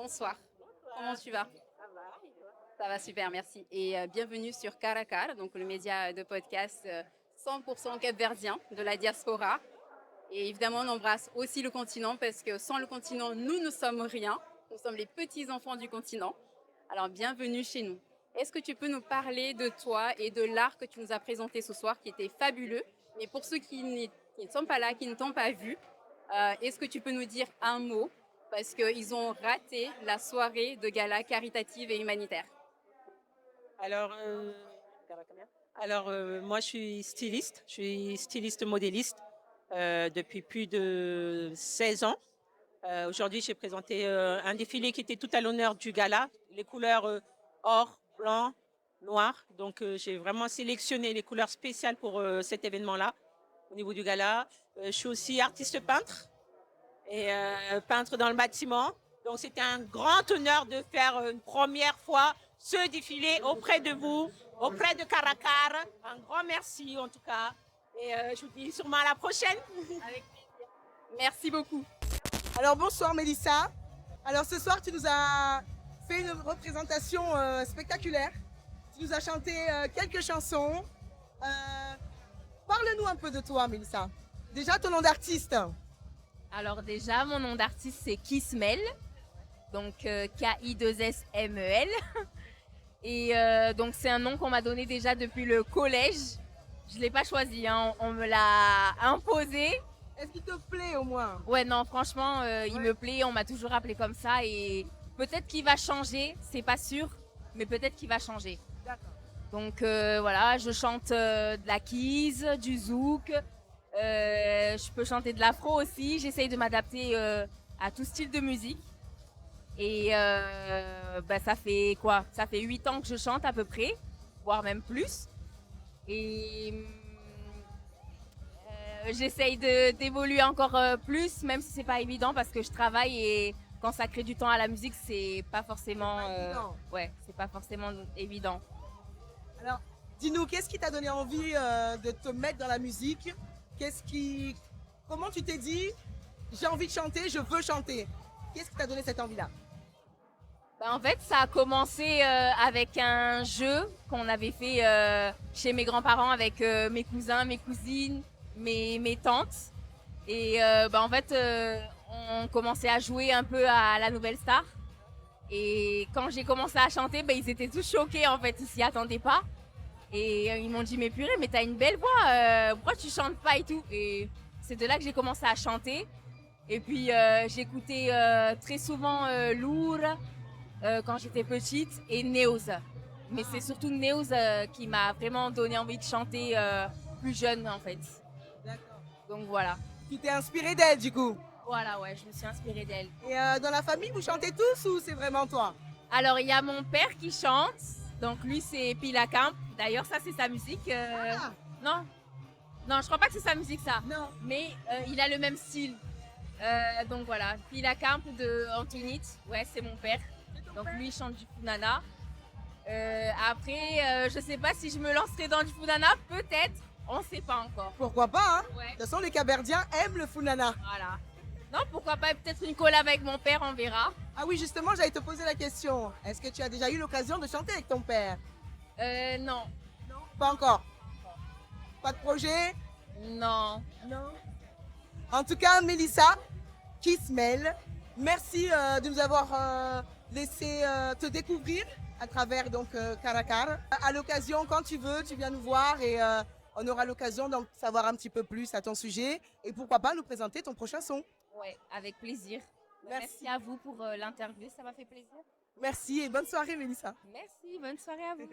Bonsoir. Comment tu vas? Ça va super, merci. Et bienvenue sur Caracar, donc le média de podcast 100% capverdien de la diaspora. Et évidemment, on embrasse aussi le continent parce que sans le continent, nous ne sommes rien. Nous sommes les petits-enfants du continent. Alors, bienvenue chez nous. Est-ce que tu peux nous parler de toi et de l'art que tu nous as présenté ce soir, qui était fabuleux? Mais pour ceux qui ne sont pas là, qui ne t'ont pas vu, est-ce que tu peux nous dire un mot? Parce qu'ils ont raté la soirée de gala caritative et humanitaire. Alors, moi, je suis styliste modéliste depuis plus de 16 ans. Aujourd'hui, j'ai présenté un défilé qui était tout à l'honneur du gala, les couleurs or, blanc, noir. Donc, j'ai vraiment sélectionné les couleurs spéciales pour cet événement-là au niveau du gala. Je suis aussi artiste peintre et peintre dans le bâtiment. Donc, c'était un grand honneur de faire une première fois ce défilé auprès de vous, auprès de Caracar. Un grand merci en tout cas. Et je vous dis sûrement à la prochaine. Avec plaisir. Merci beaucoup. Alors bonsoir Mélissa. Alors ce soir tu nous as fait une représentation spectaculaire. Tu nous as chanté quelques chansons. Parle-nous un peu de toi Mélissa. Déjà ton nom d'artiste. Alors déjà, mon nom d'artiste, c'est Kissmel, donc K-I-2-S-M-E-L. Et donc c'est un nom qu'on m'a donné déjà depuis le collège. Je ne l'ai pas choisi, hein, on me l'a imposé. Est-ce qu'il te plaît au moins? Ouais, non, franchement, il me plaît, on m'a toujours appelé comme ça et peut-être qu'il va changer, c'est pas sûr, mais peut-être qu'il va changer. Donc voilà, je chante de la kiz, du zouk, je peux chanter de l'afro aussi, j'essaye de m'adapter à tout style de musique. Et ça fait quoi? Ça fait 8 ans que je chante à peu près, voire même plus. Et j'essaye d'évoluer encore plus, même si c'est pas évident parce que je travaille et consacrer du temps à la musique, c'est pas forcément, C'est pas évident. ouais, c'est pas forcément évident. Alors, dis-nous, qu'est-ce qui t'a donné envie de te mettre dans la musique? Comment tu t'es dit, j'ai envie de chanter, je veux chanter? Qu'est-ce qui t'a donné cette envie-là? Ça a commencé avec un jeu qu'on avait fait chez mes grands-parents avec mes cousins, mes cousines, mes tantes. Et on commençait à jouer un peu à la Nouvelle Star. Et quand j'ai commencé à chanter, ils étaient tous choqués, ils s'y attendaient pas. Et ils m'ont dit, mais purée, mais t'as une belle voix, pourquoi tu chantes pas et tout? Et c'est de là que j'ai commencé à chanter. Et puis j'écoutais très souvent Loure quand j'étais petite et Neuza. Mais c'est surtout Neuza qui m'a vraiment donné envie de chanter plus jeune. Donc voilà. Tu t'es inspirée d'elle du coup? Voilà, ouais, je me suis inspirée d'elle. Et dans la famille, vous chantez tous ou c'est vraiment toi? Alors, il y a mon père qui chante. Donc lui, c'est Pila Camp. D'ailleurs, ça, c'est sa musique. Non. Non, je crois pas que c'est sa musique, ça. Non. Mais il a le même style. Donc voilà, Pila Camp de Antonite. Ouais, c'est mon père. C'est ton Donc père. lui, il chante du Funana. Après, je sais pas si je me lancerai dans du Funana. Peut-être. On sait pas encore. Pourquoi pas, hein? Ouais. De toute façon, les Capverdiens aiment le Funana. Voilà. Non, pourquoi pas peut-être une collab avec mon père, on verra. Ah oui, justement, j'allais te poser la question. Est-ce que tu as déjà eu l'occasion de chanter avec ton père? Non. Non, pas encore. Pas de projet? Non. Non. En tout cas, Mélissa, Kissmel, merci de nous avoir laissé te découvrir à travers donc Caracar. À l'occasion, quand tu veux, tu viens nous voir et on aura l'occasion d'en savoir un petit peu plus à ton sujet et pourquoi pas nous présenter ton prochain son. Ouais, avec plaisir. Merci. Merci à vous pour l'interview, ça m'a fait plaisir. Merci et bonne soirée Mélissa. Merci, bonne soirée à vous.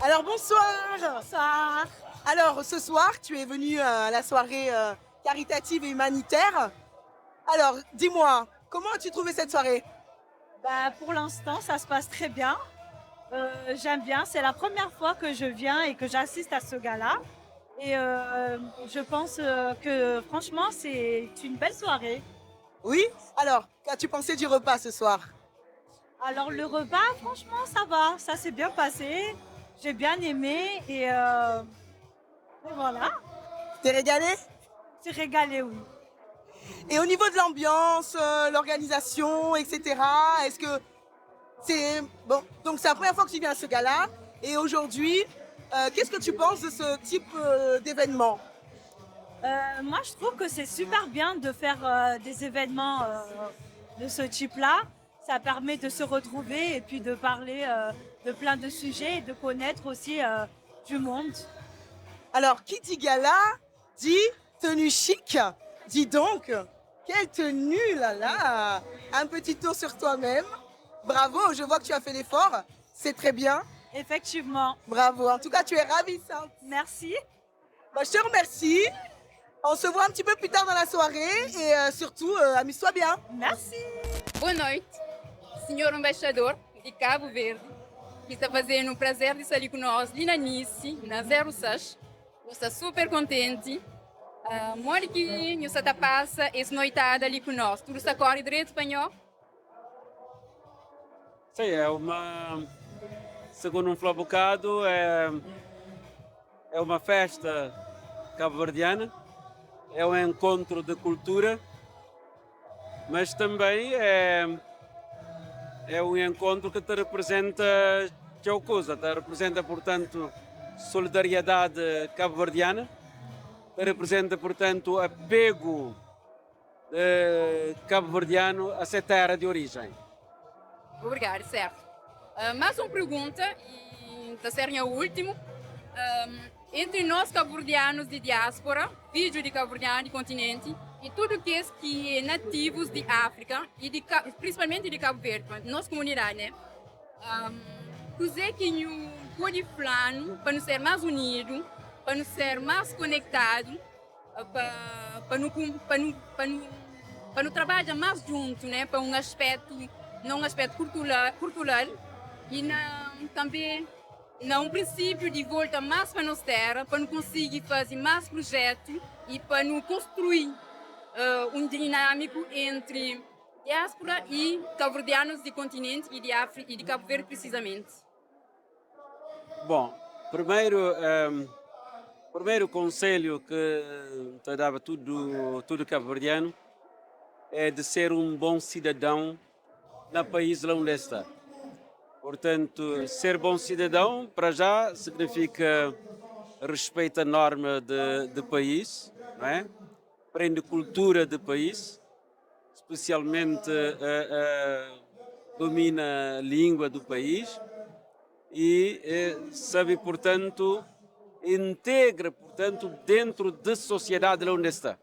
Alors bonsoir. Bonsoir. Alors ce soir, tu es venu à la soirée caritative et humanitaire. Alors dis-moi, comment as-tu trouvé cette soirée? Bah, pour l'instant, ça se passe très bien. J'aime bien. C'est la première fois que je viens et que j'assiste à ce gala. Et je pense que franchement, c'est une belle soirée. Oui. Alors, qu'as-tu pensé du repas ce soir? Alors le repas, franchement, ça va. Ça s'est bien passé. J'ai bien aimé et voilà. T'es régalé? J'ai régalé, oui. Et au niveau de l'ambiance, l'organisation, etc., est-ce que c'est... Bon, donc c'est la première fois que tu viens à ce gala. Et aujourd'hui, qu'est-ce que tu penses de ce type d'événement? Moi, je trouve que c'est super bien de faire des événements de ce type-là. Ça permet de se retrouver et puis de parler de plein de sujets et de connaître aussi du monde. Alors, qui dit gala, dit tenue chic. Dis donc, quelle tenue là là! Un petit tour sur toi-même. Bravo, je vois que tu as fait l'effort. C'est très bien. Effectivement. Bravo. En tout cas, tu es ravissante. Merci. Bah, je te remercie. On se voit un petit peu plus tard dans la soirée et surtout, amuse-toi bien. Merci. Boa noite, senhor embaixador de Cabo Verde, que está fazendo um prazer de estar ali conosco, ali na Nice, na 06. Estou super contente. Modi ki nhu sa ta pasa es noitada li ku nos? Tudu sta kóre dretu pa nho? Sim, é uma. Segundo um falou bocado, é uma festa cabo-verdiana, é um encontro de cultura, mas também é um encontro que te representa txeu coisa, te representa, portanto, solidariedade cabo-verdiana, te representa, portanto, apego cabo-verdiano a sua terra de origem. Obrigado, certo. Mais uma pergunta, e está sendo o último. Entre nós cabo-verdianos de diáspora, filho de cabo-verdiano de continente, e tudo que é que é nativos de África, e de, principalmente de Cabo Verde, nossa comunidade, né? Kuzé ki nhu pode fla-nu pa nu ser más unidu, pa nu ser más konektadu, pa nu trabadja más djuntu, né? Pa un aspétu, na un aspétu kultural i tanbê na un prinsípiu di volta más pa nos téra, pa nu konsigi faze más prujétu i pa nu konstrui un dinámiku entri diáspora i kabuverdianus di kontinenti i di Áfrika i di Kabu Verdi presizamenti. Bom, primeiro conselho que te dava tudo cabo-verdiano é de ser um bom cidadão no país lá onde está. Portanto, ser bom cidadão, para já, significa respeito à norma de país, não é? Aprende cultura de país, especialmente domina a língua do país e sabe, portanto, integra, portanto, dentro da sociedade lá onde está.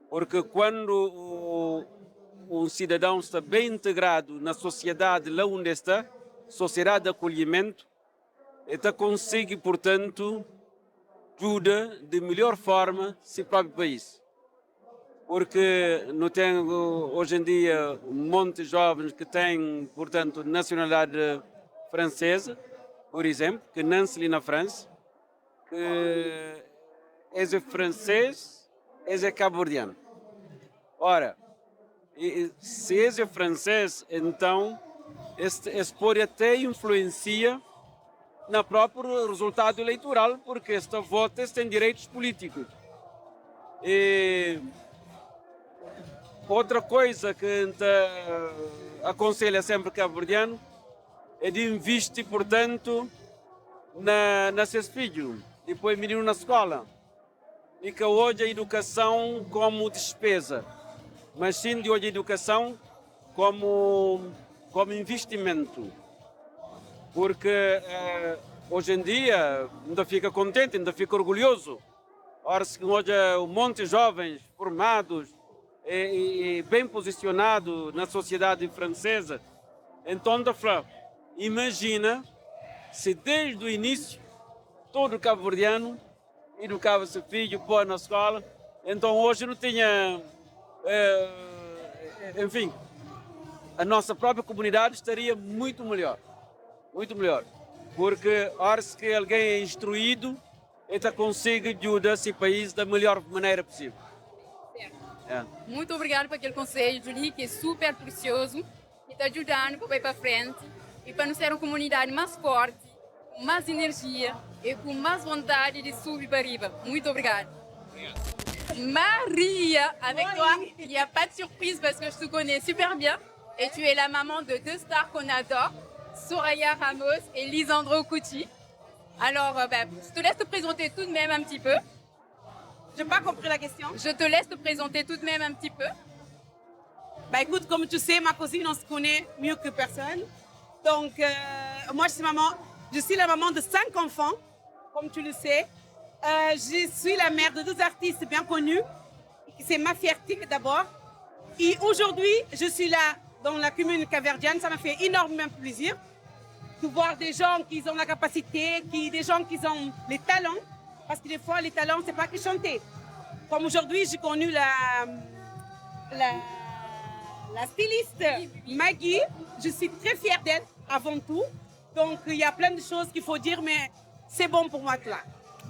Porque quando um cidadão está bem integrado na sociedade lá onde está, sociedade de acolhimento, então consegue, portanto, ajuda de melhor forma seu próprio país. Porque não tem hoje em dia um monte de jovens que têm, portanto, nacionalidade francesa, por exemplo, que nasce ali na França, que é francês, é cabo-verdiano. Ora, se é francês, então este pode até influencia no próprio resultado eleitoral, porque esta vota tem direitos políticos. E outra coisa que te aconselha sempre cabo-verdiano é de investir, portanto, na seus filhos, depois menino na escola. E ka odja idukason komu dispeza, mas sin di odja idukason komu komu invistimentu. Purki oji en dia N ta fika kontenti, N ta fika orgulhozu óras ki N odja un monti jovens formadus e ben pozisionadu na sosiedadi franseza. Enton N ta fla, imajina si desdi u inísiu tudu kabuverdianu Idukaba se fidju, pô na skola. Enton oji nu tinha, enfin, a nossa própria comunidade estaria muito melhor, muito melhor, porque horas que alguém é instruído, ele ta consigue djuda se país da melhor maneira possível. Certo. Muito obrigado pa kel conselho li ki é super precioso. Ki ta djuda-nu pa bai pa frenti i pa nu ser un kumunidadi más fórti, ku más inerjia i ku más vontadi di subi pa riba. Muito obrigadu. Maria, avec toi, il y a pas de surprise parce que je te connais super bien et tu es la maman de deux stars qu'on adore, Soraya Ramos et Lisandro Cucci. Alors, ben, je te laisse te présenter tout de même un petit peu. J'ai pas compris la question. Je te laisse te présenter tout de même un petit peu. Bah écoute, comme tu sais, ma cousine, on se connaît mieux que personne. Donc, euh, moi, je suis maman, je suis la maman de cinq enfants, comme tu le sais. Euh, je suis la mère de deux artistes bien connus. C'est ma fierté d'abord. Et aujourd'hui, je suis là dans la commune caverdienne. Ça m'a fait énormément plaisir de voir des gens qui ont la capacité, qui, des gens qui ont les talents. Parce que des fois, les talents, c'est pas que chanter. Comme aujourd'hui, j'ai connu la, la, la styliste Maggie. Je suis très fière d'elle avant tout. Donc, il y a plein de choses qu'il faut dire, mais c'est bon pour moi, là.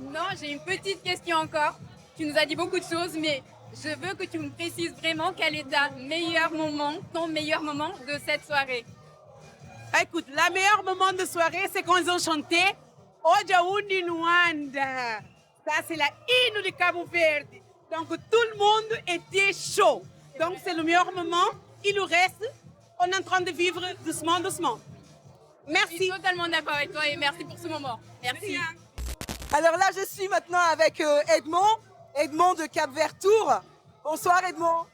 Non, j'ai une petite question encore. Tu nous as dit beaucoup de choses, mais je veux que tu me précises vraiment quel est ta meilleur moment, ton meilleur moment de cette soirée. Écoute, le meilleur moment de soirée, c'est quand ils ont chanté Odja undi nu anda. Ça, c'est la hymne de Cabo Verde. Donc, tout le monde était chaud. Donc, c'est le meilleur moment. Et le reste, on est en train de vivre doucement, doucement. Merci. Je suis totalement d'accord avec toi et merci pour ce moment. Merci. Alors là, je suis maintenant avec euh, Edmond, Edmond de Cap Vert Tour. Bonsoir Edmond.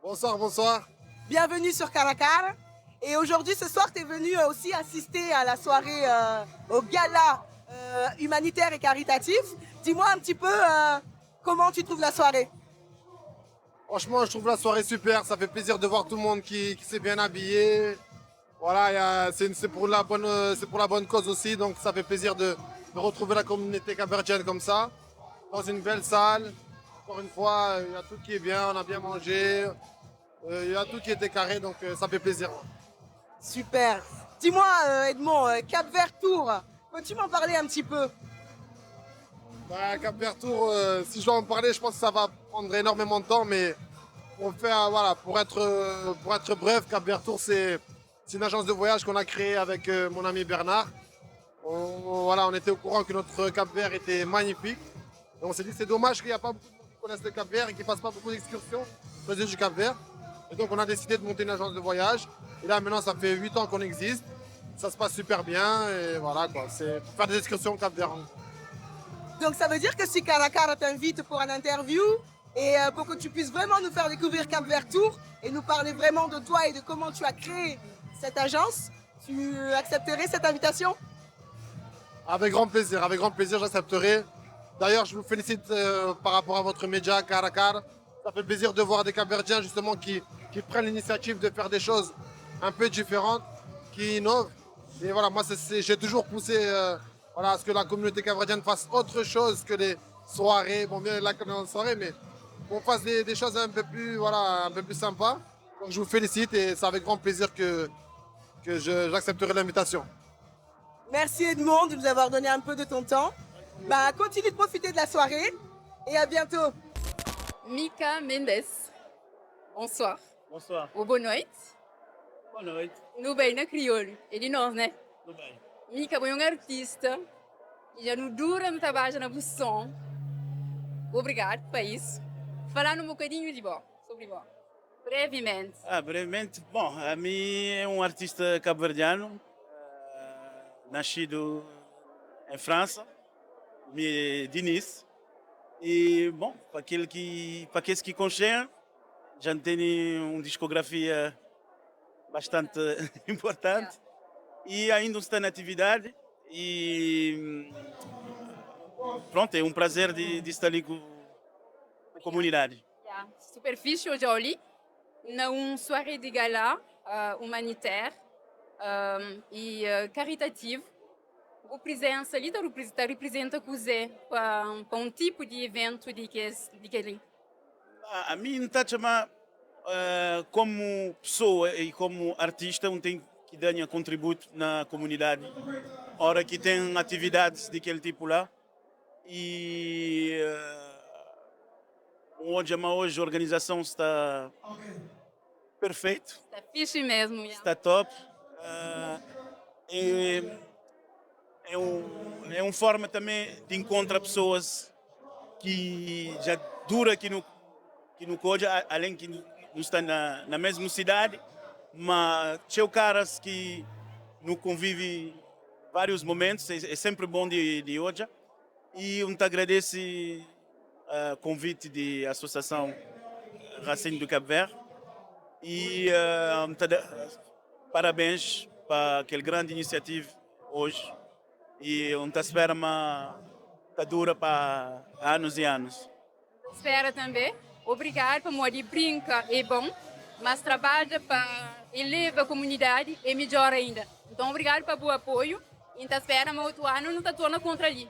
Bonsoir, bonsoir. Bienvenue sur Caracar. Et aujourd'hui, ce soir, tu es venu euh, aussi assister à la soirée, euh, au gala euh, humanitaire et caritatif. Dis-moi un petit peu euh, comment tu trouves la soirée. Franchement, je trouve la soirée super. Ça fait plaisir de voir tout le monde qui, qui s'est bien habillé. Voilà, c'est pour, la bonne, c'est pour la bonne cause aussi. Donc, ça fait plaisir de, de retrouver la communauté capverdienne comme ça, dans une belle salle. Encore une fois, il y a tout qui est bien, on a bien mangé. Euh, il y a tout qui était carré, donc euh, ça fait plaisir. Super. Dis-moi, euh, Edmond, Cap Vert Tour, peux-tu m'en parler un petit peu Bah, Cap Vert Tour, si je dois en parler, je pense que ça va prendre énormément de temps, mais pour faire, voilà, pour être, pour être bref, Cap Vert Tour, c'est une agence de voyage qu'on a créée avec mon ami Bernard. On, voilà, on était au courant que notre Cap Vert était magnifique. Et on s'est dit c'est dommage qu'il n'y a pas beaucoup de monde qui connaissent le Cap Vert et qui ne fasse pas beaucoup d'excursions sur les îles du Cap Vert. Et donc on a décidé de monter une agence de voyage. Et là maintenant ça fait 8 ans qu'on existe. Ça se passe super bien et voilà quoi, c'est pour faire des excursions au Cap Vert. Donc ça veut dire que si Caracara t'invite pour un interview et euh, pour que tu puisses vraiment nous faire découvrir Cap Vert Tour et nous parler vraiment de toi et de comment tu as créé cette agence, tu accepterais cette invitation Avec grand plaisir, avec grand plaisir, j'accepterai. D'ailleurs, je vous félicite euh, par rapport à votre média, Caracar. Ça fait plaisir de voir des Capverdiens justement qui, qui prennent l'initiative de faire des choses un peu différentes, qui innovent. Et voilà, moi, j'ai toujours poussé euh, voilà, à ce que la communauté capverdienne fasse autre chose que les soirées. Bon, bien là, comme soirée, mais qu'on fasse des, des choses un peu plus, voilà, un peu plus sympas. Donc, je vous félicite et c'est avec grand plaisir que, que j'accepterai l'invitation. Merci Edmond de nous avoir donné un peu de ton temps. Bah, continue de profiter de la soirée et à bientôt. Mika Mendes, bonsoir. Bonsoir. Ou boa noite. Boa noite. Nu bai na kriolu. É di nos, né? Nu bai. Mika, bo é un artista ki dja nu dura nu ta badja na bu son. Obrigadu pa isu. Fala-nu un bokadinhu di bo, sobri bo, brevimenti. Ah, brevemente, bom, ami é um artista cabo-verdiano, nascido em França, mi é di Nice. E, bom, pa kel ki, pa kes ki konxen, já N tene un diskografia bastante importante e ainda N sta na atividade e pronto, é um prazer di, di sta li ku komunidade. Yeah, super fixe odja-u li na un soirée de gala humanitaire e caritativo. Bu prizensa li ta ta riprizenta kuzê pa pa un tipu di iventu di kes di kel-li? Ami N ta atxa ma komu pesoa i komu artista un ten ki da nha kontributu na komunidadi ora ki ten atividadis di kel tipu la i un odja ma oji organizason sta perfeitu. Sta fixe mesmu, ya. Sta top. É é um é um forma também de encontra pessoas ki dja dura ki nu ki nu ka odja, além ki nu sta na na mesmu cidade, ma txeu caras ki nu convive vários momentos, é sempre bom di di odja e um ta agradece convite di Associação Racine do Cabo Verde e um ta da parabéns pa kel grande iniciativa hoje e um ta spera ma ta dura pa anos e anos. Spera tambe. Obrigado pamodi brinka é bom, mas trabadja pa eleva comunidade é midjor ainda. Então obrigado pa bu apoio e nta spera ma otu ano nu ta torna contra li.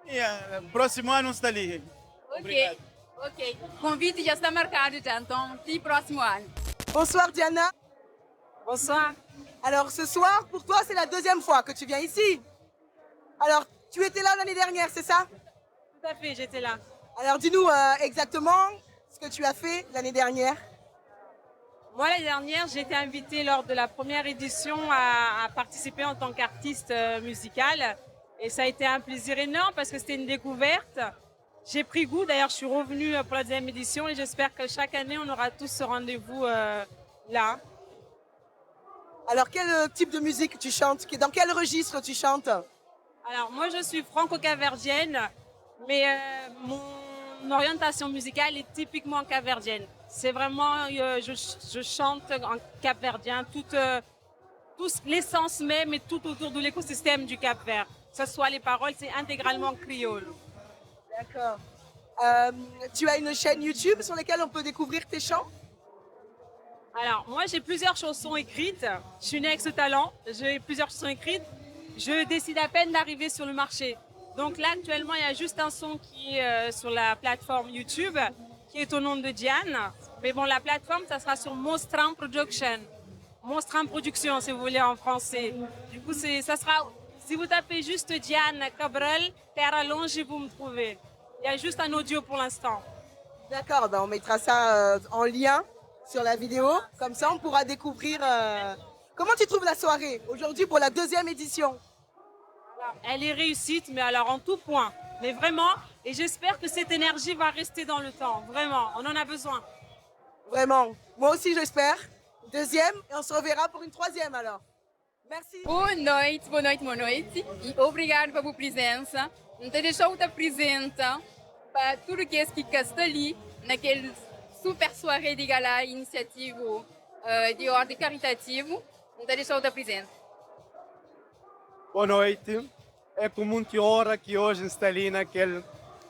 Yeah, próximo ano sta li. Ok, ok. Convite já está marcado já, então ti próximo ano. Bonsoir Diana. Bonsoir. Alors ce soir, pour toi, c'est la deuxième fois que tu viens ici. Alors, tu étais là l'année dernière, c'est ça? Tout à fait, j'étais là. Alors dis-nous exactement ce que tu as fait l'année dernière. Moi, l'année dernière, j'ai été invitée lors de la première édition à participer en tant qu'artiste musicale. Et ça a été un plaisir énorme parce que c'était une découverte. J'ai pris goût, d'ailleurs, je suis revenue pour la deuxième édition et j'espère que chaque année, on aura tous ce rendez-vous là. Alors, quel type de musique tu chantes? Dans quel registre tu chantes? Alors, moi, je suis franco-capverdienne, mais mon orientation musicale est typiquement capverdienne. C'est vraiment, je chante en capverdien, toute, tout l'essence même et tout autour de l'écosystème du Cap-Vert. Que ce soit les paroles, c'est intégralement créole. D'accord. Tu as une chaîne YouTube sur laquelle on peut découvrir tes chants? Alors, moi, j'ai plusieurs chansons écrites. Je suis née avec ce talent. J'ai plusieurs chansons écrites. Je décide à peine d'arriver sur le marché. Donc là, actuellement, il y a juste un son qui est sur la plateforme YouTube, qui est au nom de Diane. Mais bon, la plateforme, ça sera sur Mostran Production. Mostran Production, si vous voulez, en français. Du coup, c'est, ça sera, si vous tapez juste Diane Cabral, Terra Longe, vous me trouvez. Il y a juste un audio pour l'instant. D'accord, ben on mettra ça en lien sur la vidéo. Comme ça, on pourra découvrir. Comment tu trouves la soirée aujourd'hui pour la deuxième édition? Elle est réussite, mais alors en tout point. Mais vraiment, et j'espère que cette énergie va rester dans le temps. Vraiment, on en a besoin. Vraiment. Moi aussi, j'espère. Deuxième, et on se reverra pour une troisième alors. Merci. Boa noite, boa noite, boa noite e obrigado pela presença. N ta dexa-u ta apresenta pa tudo kes ki ka sta li nakel super soirée di gala iniciativo di ordi caritativo. N ta dexa-u ta apresenta. Boa noite. É ku munti onra ki oji N sta li na kel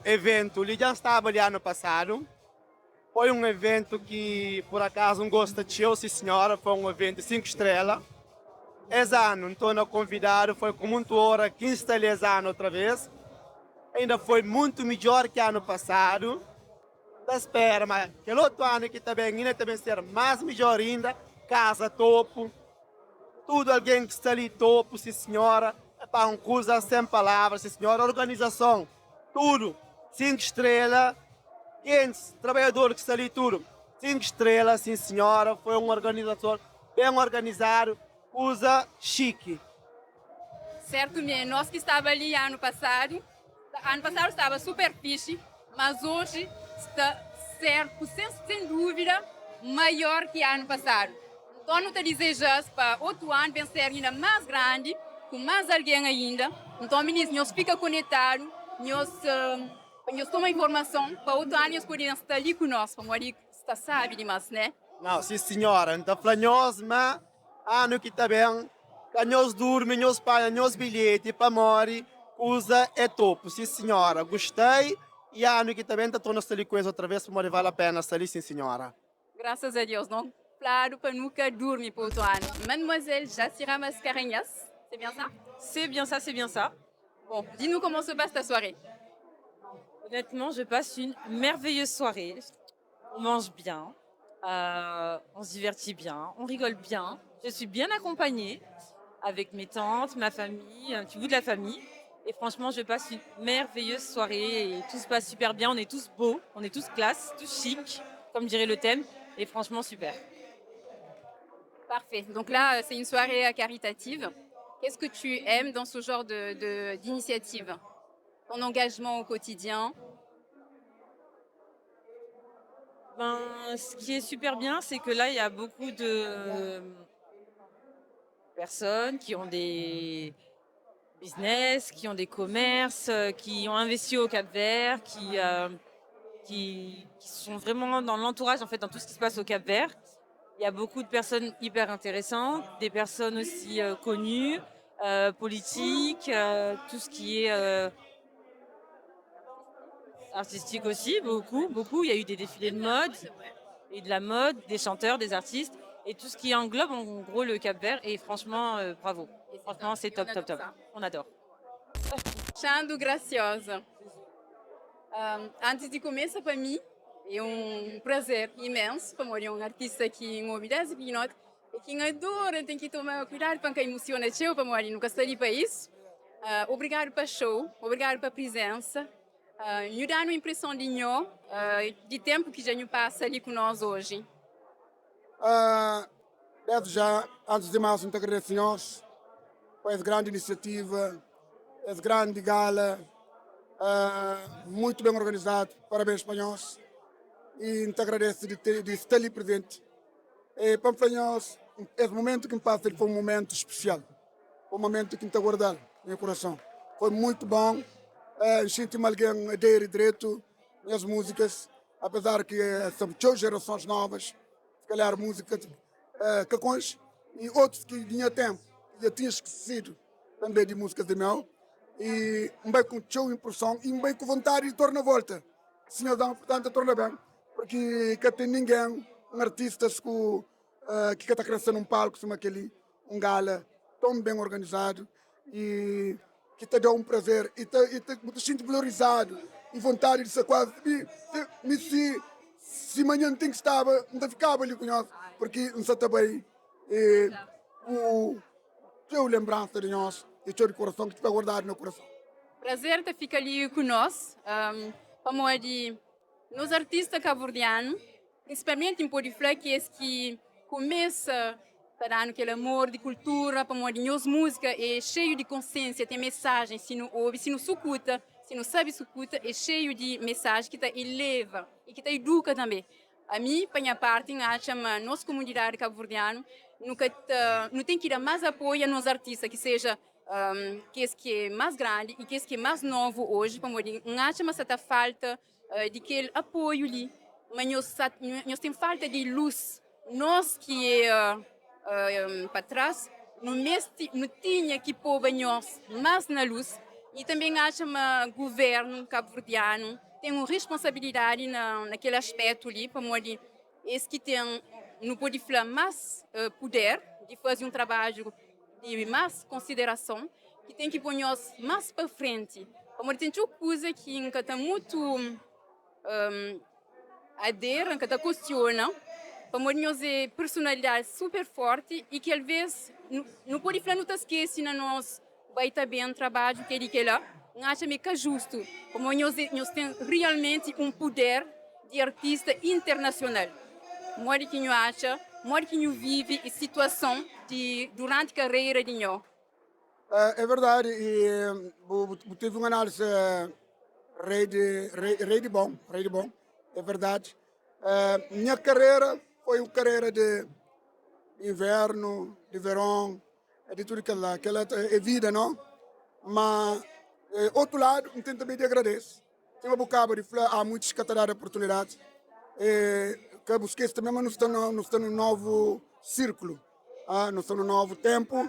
eventu li. Dja N staba li anu pasadu. Foi un eventu ki pur akazu N gosta txeu, si sinhora, foi un eventu 5 strela. Es anu N torna konvidadu, foi ku muntu onra ki N sta li es anu otra vez. Ainda foi muntu midjor ki anu pasadu. Ta spera ma kel otu anu ki ta ben inda ta ben ser más midjor inda. Kaza topu, tudu algen ki sta li topu, si sinhora. Epá, un kuza sen palavras, si sinhora. Organizason, tudu, 5 strela. Gentis, trabalhador ki sta li, tudu, 5 strela, sim senhora. Foi un organizason ben organizadu, kuza xiki. Certo mesmo, nós que estava ali ano passado estava super fixe, mas hoje está certo, sem dúvida, maior que ano passado. Então, não te desejas para outro ano bem ser ainda mais grande, com mais alguém ainda. Então, meninos, nós fica conectado, nós Pa nhos toma informason pa otu anu nhos pode ben sta li ku nos pamodi sta sabi dimas, né? Nau, si sinhora, N ta fla nhos ma anu ki ta ben ka nhos durmi, nhos panha nhos bilheti pamodi kuza é topu. Si sinhora, gostei y anu ki ta ben N ta torna sta li ku es otra vez pamodi vale a pena sta li, si sinhora. Graças a Deus, não claro para nunca dormir para outro ano. Mademoiselle Jacira Mascarenhas, c'est bien ça? C'est bien ça, c'est bien ça. Bon, dis-nous comment se passe ta soirée. Honnêtement, je passe une merveilleuse soirée. On mange bien, on se divertit bien, on rigole bien. Je suis bien accompagnée avec mes tantes, ma famille, un petit bout de la famille. Et franchement, je passe une merveilleuse soirée et tout se passe super bien. On est tous beaux, on est tous classe, tous chic, comme dirait le thème. Et franchement, super. Parfait. Donc là, c'est une soirée caritative. Qu'est-ce que tu aimes dans ce genre d'initiative de, Ton engagement au quotidien? Ben, ce qui est super bien, c'est que là, il y a beaucoup de personnes qui ont des business, qui ont des commerces, qui ont investi au Cap-Vert, qui sont vraiment dans l'entourage, en fait, dans tout ce qui se passe au Cap-Vert. Il y a beaucoup de personnes hyper intéressantes, des personnes aussi connues, politiques, tout ce qui est artistique aussi, beaucoup, beaucoup. Il y a eu des défilés de mode et de la mode, des chanteurs, des artistes et tout ce qui englobe en gros le Cap-Vert. Et franchement, bravo. Franchement, c'est top, top, top. On adore. Chando Graciosa. Antes de começar, para mim, é um prazer imenso para é um artista que me obedece e que adora, tem que tomar cuidado para não emociona eu para morrer nunca está ali para isso. Obrigado pelo show, obrigado pela presença. Me dá uma impressão de nho, de tempo que já não passa ali com nós hoje. Desde já, antes de mais, muito agradeço a nós por essa grande iniciativa, essa grande gala, muito bem organizado, parabéns para nós. E te agradeço de estar ali presente. E para nós, esse momento que me passa foi um momento especial, foi um momento que me está guardado no meu coração. Foi muito bom, senti-me alguém a dar direito minhas músicas, apesar que são duas gerações novas, se calhar música cacões e outros que tinha tempo, já tinha esquecido também de músicas de meu. E um bem com show impressão e um bem com vontade de tornar a volta. Senhor dá, portanto, torna bem, porque que tem ninguém, um artista que está crescendo num palco, como aquele, um gala tão bem organizado e que te dá um prazer e te sente valorizado e vontade de ser quase me se manhã tem que estava não ficava ali com nós porque não está bem e o teu lembrança de nós e teu de coração que está guardado no coração. Prazer de ficar ali conosco, para de nós artistas cabo-verdianos, principalmente em Pode falar que esse que começa a dar aquele amor de cultura, para de nossa música é cheio de consciência, tem mensagem, se não ouve, se não escuta, se não sabe escuta, é cheio de mensagem que te eleva e que te educa também. A mim, para minha parte, acho que a nossa comunidade cabo-verdiana nunca não tem que dar mais apoio a nós artistas, que seja que esse que é mais grande e que esse que é mais novo hoje, para não acho que essa falta de aquele apoio ali, mas nós temos falta de luz. Nós que é para trás, não tinha que pôr nós mais na luz. E também acho que o governo cabo-verdiano tem uma responsabilidade naquele aspecto ali, para esse que tem, não pode falar mais poder de fazer um trabalho de mais consideração, que tem que pôr nós mais para frente. Como tem coisa que nunca está muito adere, nunca está questiona, como nós é personalidade super forte e que às vezes não pode falar, não te esquece na nós vai estar bem trabalho que ele que lá, não acha que é justo. Como nós temos realmente um poder de artista internacional. Modo que nós acha, modo que nós vive a situação de durante a carreira de nós. É verdade, e tive uma análise rei de bom, é verdade. Minha carreira foi uma carreira de inverno, de verão, de tudo que lá, aquela é vida, não? Mas, outro lado, eu também de agradeço. Sima bu kaba di fla, há muitos ka ta dadu oportunidadi. E ka bu skese tanbe ma nu sta nu sta nun novu sirkulu, nu sta nun novu tenpu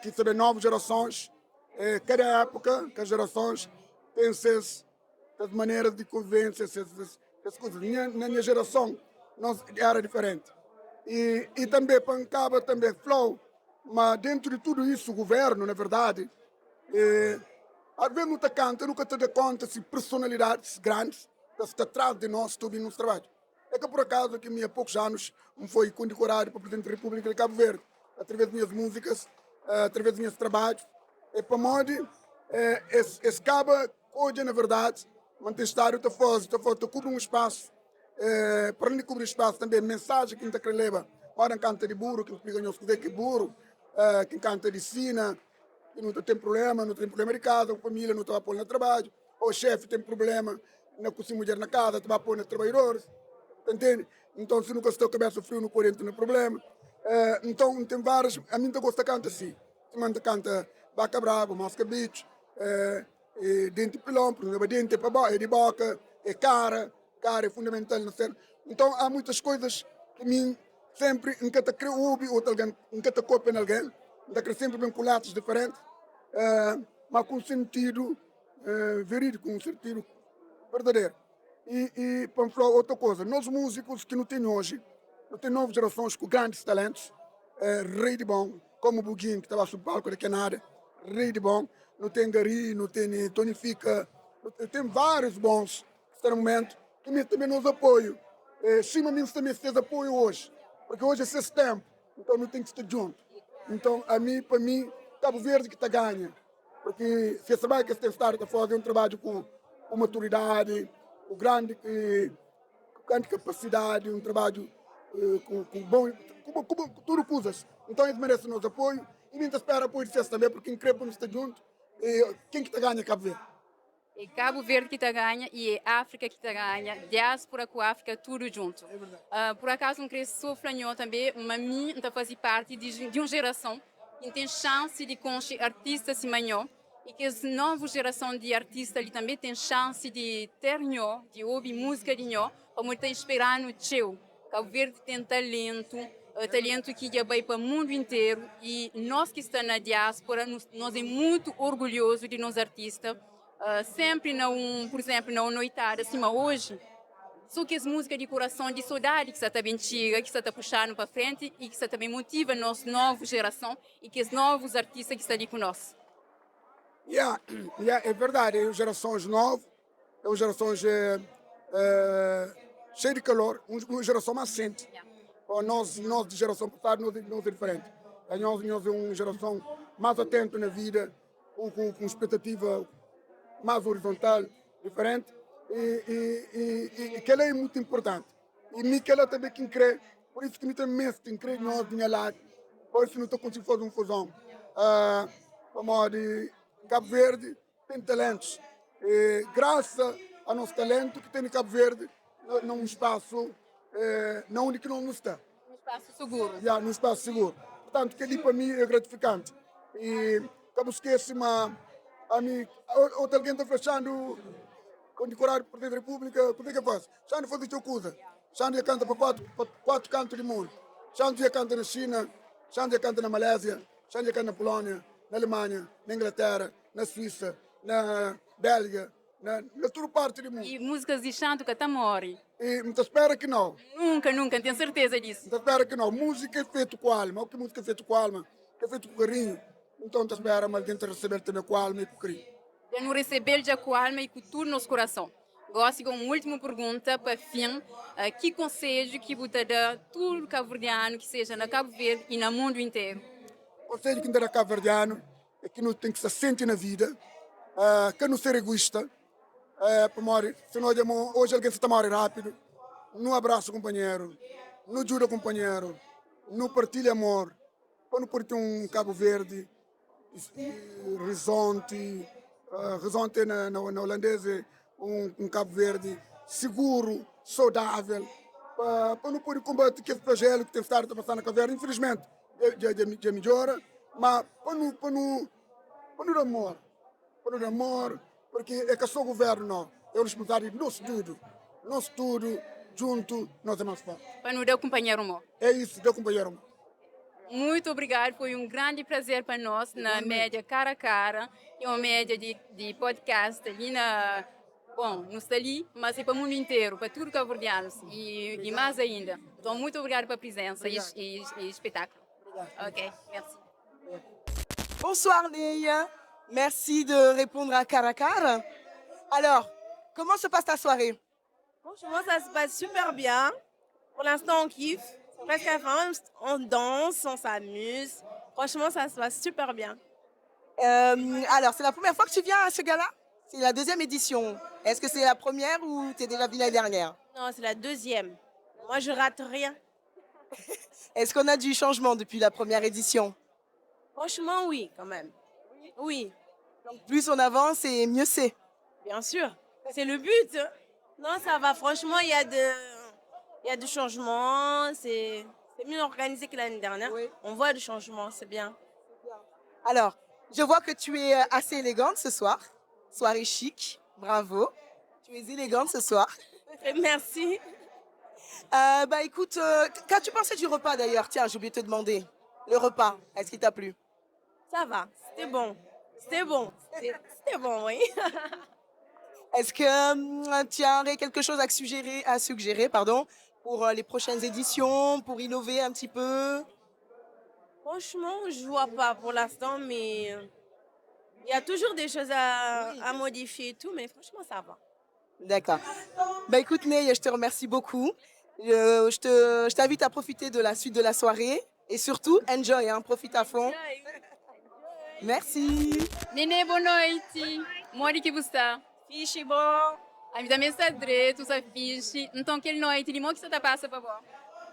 ki sta ben novu jerasons. E kada epoka, kada jerasons ten ses ses maneras di konvensia, ses ses kuzas. Nha na nha jerason nos era diferenti. E e tanbe pa N kaba tanbe fla-u ma dentu di tudu isu guvernu na verdadi e Às vezes nu ta kanta, nu ka ta da konta si personalidadis grandis ta sta tras di nos ta obi nos trabadju. É ka por akazu ki mi a poukus anus N foi kondikoradu pa Presidenti di Repúblika di Kabu Verdi através di nhas múzikas, através di nhas trabadjus. É pamodi es es kaba odja na verdadi ma N ten stadu ta faze, ta faze, ta kubri un spasu. Para alén di kubri spasu tanbe mensajen ki N ta kre leba ora N kanta di buru, ki N splika nhos kuzê ki é buru, ki N kanta di sina. ki nu ta ten problema, nu ta ten problema di kaza ku familia, nu ta ba pô-l na trabadju, ô xefi ten problema na ku si mudjer na kaza, ta ba pô na trabadjadoris, ta ntende? Nton si nu ka sta kabesa friu nu pode entra na problema. Nton ten várias, ami N ta gosta kanta si, sima N ta kanta Baka Brabu, Moska Bitxu, Denti Pilon, pur izénplu, denti é pa bo, é di boka, é kara, kara é fundamental na ser. Nton há muitas coisas ki mi Sempri N ka ta kre obi otu algen, N ka ta kopia na algen, N ta kre sempri ben ku letras diferenti, ma ku un sentidu veridiku, un sentidu verdaderu. I, i pa N fla otu koza, nos muzikus ki nu tene oji, nu ten novu jerasons ku grandis talentus, rei di bon, komu Bugin ki ta ba subi palku daki a nada, rei di bon, nu ten Gary, nu tene Tony Fika, nu ten varius bons Sta na mumentu ki meste tanbe nos apoiu, sima mi N sta meste es apoiu oji, purki oji é ses tenpu, nton nu ten ki sta djuntu. Nton ami, pa mi, Kabu Verdi ki ta ganha, purki si es trabadju ki es ten stadu ta faze é un trabadju ku maturidadi, ku grandi grandi kapasidadi, un trabadju ku bon ku tudu kuzas. Nton es merese nos apoiu i mi N ta spera apoiu di ses tanbe, purki N kre pa nu sta djuntu i ken ki ta ganha é Kabu Verdi. É Kabu Verdi ki ta ganha i é Áfrika ki ta ganha, diáspora ku Áfrika tudu djuntu. Pur akazu N kre so fla nho tanbe ma mi N ta faze parti di un jerason ki N ten xansi di konxe artista sima nho i kes novu jerason di artista li tanbe ten xansi di ter nho, di obi múzika di nho pamodi ta inspira-nu txeu. Kabu Verdi ten talentu, talentu ki dja bai pa mundu interu i nos ki sta na diáspora nos é mutu orgulhozu di nos artista. Sempri na un, pur izemplu, na un noitada sima oji, so kes múzika di kurason, di sodadi ki sa ta ben txiga, ki sa ta puxa-nu pa frenti i ki sa ta ben motiva nos novu jerason i kes novus artista ki sta li ku nos. Ya, ya, é verdadi, é jerasons novu, é un jerasons xeiu di kalor, un jerason más senti. Nos, nos di jerason pasadu, nos, nos é diferenti. Nos, nos é un jerason más atentu na vida. ku, ku, ku expectativa mais horizontal, diferente, e, e, e, e que ela é muito importante. E mi que ela também quem crê, por isso que mi também tem crê nós de minha lado, por isso não estou conseguindo fazer um fusão. Pamodi Cabo Verde tem talentos, e graças ao nosso talento que tem em Cabo Verde, num espaço eh, na onde que não está. Num espaço seguro. Yeah, num espaço seguro. Portanto, que ali para mim é gratificante. E ka bu skese ma ami, outro alguém está flechando condecorado por Presidente da República, por que que faz? Xando faz teu coisa. Xando já canta para quatro cantos do mundo. Xando já canta na China, Xando já canta na Malésia, Xando já canta na Polônia, na Alemanha, na Inglaterra, na Suíça, na Bélgica, Na, na tudu parti di mundu. I músikas di Xantu ka ta móre. I N ta spera ki nau. Nunka, nunka, N ten serteza disu. N ta spera ki nau. Músika é fetu ku alma. O ki músika é fetu ku alma, ki é fetu ku karinhu, nton N ta spera ma algen ta resebe-l tanbe ku alma i ku karinhu. Dja nu resebe-l dja ku alma i ku tudu nos kurason. Gósi ku un últimu pergunta pa fin, ki konsedju ki bu ta da tudu kabuverdianu ki seja na Kabu Verdi i na mundu interu? Konsedju ki N ta da kabuverdianu É ki nu ten ki sta sienti na vida, ka nu ser egoísta, pamodi si nu odja ma oji algen sta ta móre rápidu, nu abrasa kunpanheru, nu djuda kunpanheru, nu partilha amor pa nu pode ten un Kabu Verdi rizonti, rizonti na olandês é un Kabu Verdi siguru, saudável, pa nu pode konbate kes flajelu ki ten stadu ta pasa na Kabu Verdi, infilismenti. Dja midjora, ma pa nu pa nu pa nu da amor, pa nu da amor, porque é ka só governo não. É un responsabilidadi di nos tudu. Nos tudu djuntu nos é más forti. Pa nu da kunpanheru mô. É isu, da kunpanheru mô. Muito obrigado, foi um grande prazer pa nos na média Cara a Cara, ki é un média di di podcast li na, bom, nu sta li, mas é pa mundu interu, pa tudu kabuverdianus i i más ainda. Nton, muito obrigado pa prizensa i i spetákulu. Ok, merci. Bonsoir Neia, merci de répondre à Cara a Cara. Alors, comment se passe ta soirée? Franchement, ça se passe super bien. Pour l'instant, on kiffe. C'est presque la fin. On danse, on s'amuse. Franchement, ça se passe super bien. Alors, c'est la première fois que tu viens à ce gala? C'est la deuxième édition. Est-ce que c'est la première ou tu es déjà venue l'année dernière? Non, c'est la deuxième. Moi, je rate rien. Est-ce qu'on a du changement depuis la première édition? Franchement, oui, quand même. Oui. Donc, plus on avance et mieux c'est. Bien sûr. C'est le but. Non, ça va. Franchement, il y a de, il y a du changement. C'est mieux organisé que l'année dernière. On voit du changement, c'est bien. Alors, je vois que tu es assez élégante ce soir. Soirée chic, bravo. Tu es élégante ce soir. Merci. Bah écoute, qu'as-tu pensé du repas d'ailleurs? Tiens, j'ai oublié de te demander. Le repas, est-ce qu'il t'a plu? Ça va, c'était bon. C'était bon. C'était bon, oui. Est-ce que tu aurais quelque chose à suggérer, pardon, pour les prochaines éditions, pour innover un petit peu? Franchement, je vois pas pour l'instant, mais il y a toujours des choses à modifier et tout, mais franchement, ça va. D'accord. Bah écoute, Ney, je te remercie beaucoup. Je t'invite à profiter de la suite de la soirée et surtout, enjoy, hein, profite à fond. Merci. Nenê, boa noite. Modi ki bu sta? Fixe, bom. Ami tanbê sta dretu, sta fixe. Nton, kel noite li, mo ki sta ta pasa pa bo?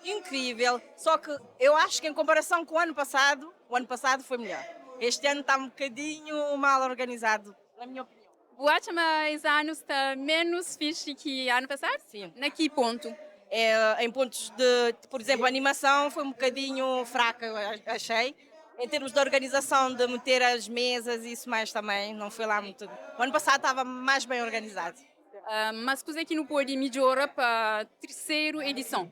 Incrível, só que eu acho que em comparação com o ano passado, o ano passado foi melhor. Este ano está um bocadinho mal organizado, na minha opinião. Bu atxa ma es anu sta ménus fixe ki anu pasadu? Sim. Na ki pontu? É, em pontos de, por exemplo, a animação foi um bocadinho fraca, eu achei. Em termos de organização, de meter as mesas e isso mais também, não foi lá muito. O ano passado estava mais bem organizado. Mas kuzê ki nu pode midjora pa terceru edison?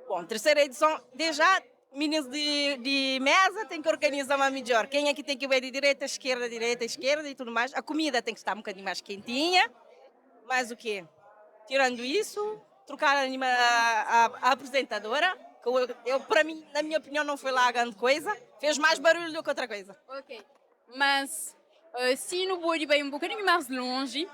Bom, terceira edição, desde já, meninos de mesa têm que organizar mais melhor. Quem é que tem que ir de direita, esquerda, direita, esquerda e tudo mais. A comida tem que estar um bocadinho mais quentinha. Mais o quê? Tirando isso, trocar a apresentadora, que eu, para mim, na minha opinião, não foi lá a grande coisa. Fez mais barulho do que outra coisa. Ok. Mas si nu pode bai un bokadinhu más lonji,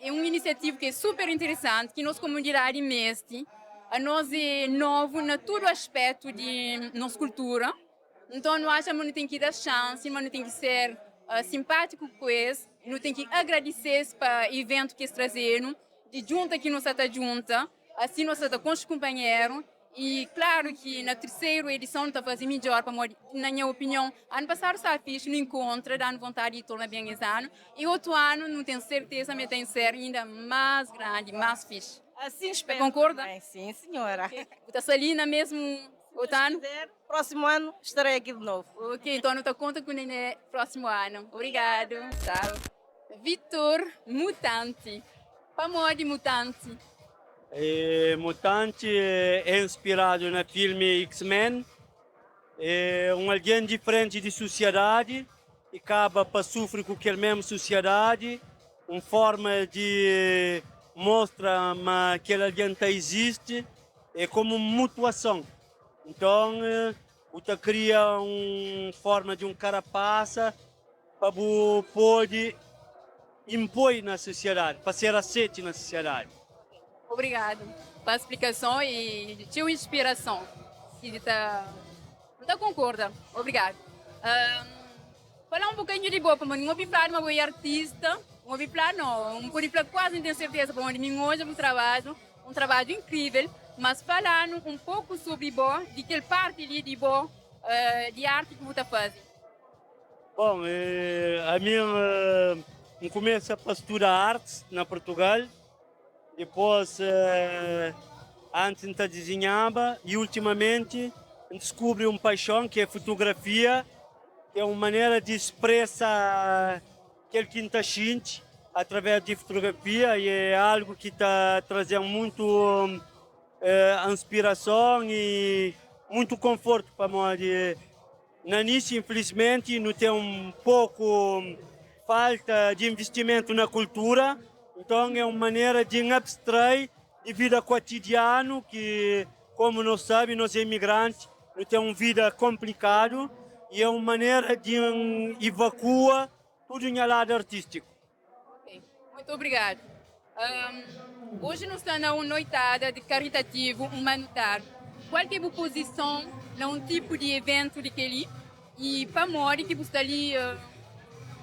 é un inisiativa ki é super interesanti, ki nos komunidadi meste. Anos é novu na tudu aspétu di nos kultura, nton nu atxa ma nu ten ki da xansi, ma nu ten ki ser simpátiku ku es, nu ten ki agradise-s pa iventu ki es traze-nu, di djunta ki nu sa ta djunta, asi nu sa ta konxe kunpanheru. E klaru ki na terseru edison nu ta faze midjor pamodi na nha opinion anu pasadu staba fixi, nu inkontra, danu vontadi di torna ben es anu e otu anu nu ten serteza ma el ta ser inda mas grandi, mas fixi. Assim Ta espero konkorda? também, sim senhora. Ok. Bu ta sta li na mesmu otu anu? Se Deus quiser, próximo ano estarei aqui de novo. Ok, então nu ta konta ku Nené próximo anu. Obrigadu. Tchau. Vitor Mutante. Pamodi Mutante? E Mutante é inspiradu na filmi X-Men. É un algen diferenti di susiadadi i kaba pa sufri ku kel mesmu susiadadi, un forma di mostra ma kel algen ta izisti, é komu un mutuason. Nton, bu ta kria un forma di un karapasa pa bu pode inpoi na susiadadi, pa ser aseti na susiadadi. Obrigado pa splikason e txeu inspirason ki ta N ta konkorda. Obrigado. Fala un bokadinhu di bo pamodi N obi fladu ma bo é artista. N obi fla no, N podi fla kuazi N ten serteza pamodi mi N odja bu trabadju, un trabadju inkrivel. Mas fala-nu un poku sobri bo, di kel parti li di bo, di arti ki bu ta fazi. Bom, ami N kumesa pa studa artis na Portugal, dipôs antis N ta dizinhaba i ultimamenti N diskubri un paixon ki é fotografia, ki é un manera di spresa kel ki N ta xinti. através di fotografia e é algu ki ta traze-m mutu inspirason e mutu konfortu pamodi na nisu infilismenti nu ten un poku falta di investimentu na kultura, nton é un manera di N abstrai di vida kotidianu ki komu nos sabe nos é imigranti nu ten un vida konplikadu e é un manera di N ivakua tudu nha ladu artístiku. Ok, muito obrigado. Um, hoje nós está na uma noitada de caritativo humanitário. Qual que é a posição na um tipo de evento de que e para mori que você está ali, uh,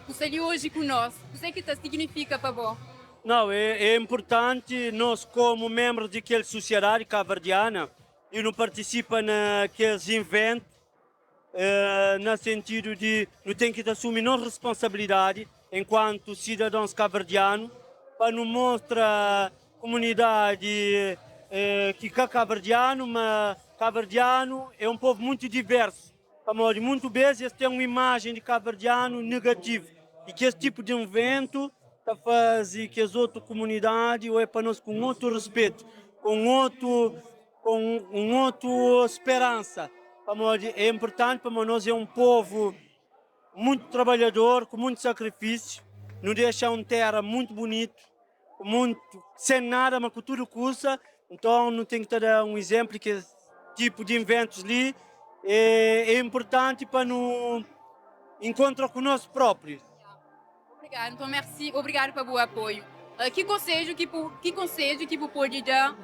você está ali hoje conosco? O que é que tá significa para você? Não, é, é importante nós como membros daquela sociedade cabo-verdiana e não participa naqueles eventos na sentido de nu ten ki ta asumi nos responsabilidadi enkuantu sidadons kabuverdianu pa nu mostra kumunidadi ki ka kabuverdianu ma kabuverdianu é un povu muntu diversu pamodi muntu bes es ten un imajen di kabuverdianu negativu i ki es tipu di inventu ta faze kes otu kumunidadi oia pa nos ku un otu respetu ku un otu ku un otu speransa, pamodi é inpurtanti, pamodi nos é un povu muntu trabalhador, ku muntu sakrifisiu, nu dexa un tera muntu bunitu, ku muntu, sen nada, ma ku tudu kusa, nton nu ten ki ta da un izénplu ki es tipu di inventus li é inpurtanti pa nu inkontra ku nos própriu. Obrigadu, nton merci, obrigadu pa bu apoiu. Ki konsedju ki bu ki konsedju ki bu podi da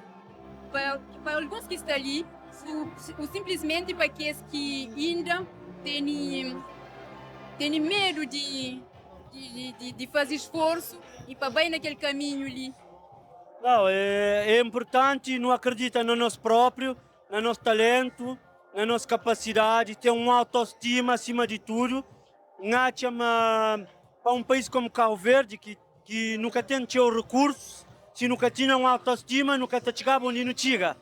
pa pa alguns ki sta li ou simplismenti pa kes ki inda teni teni medu di di di di fazi sforsu i pa bai na kel kaminhu li? Nau, é inpurtanti nu akredita na nos própriu, na nos talentu, na nos kapasidadi, ten un autostima asima di tudu. N atxa ma pa un país komu Kabu Verdi ki ki nu ka ten txeu rekursus, si nu ka tinha un autostima nu ka ta txigaba undi nu txiga.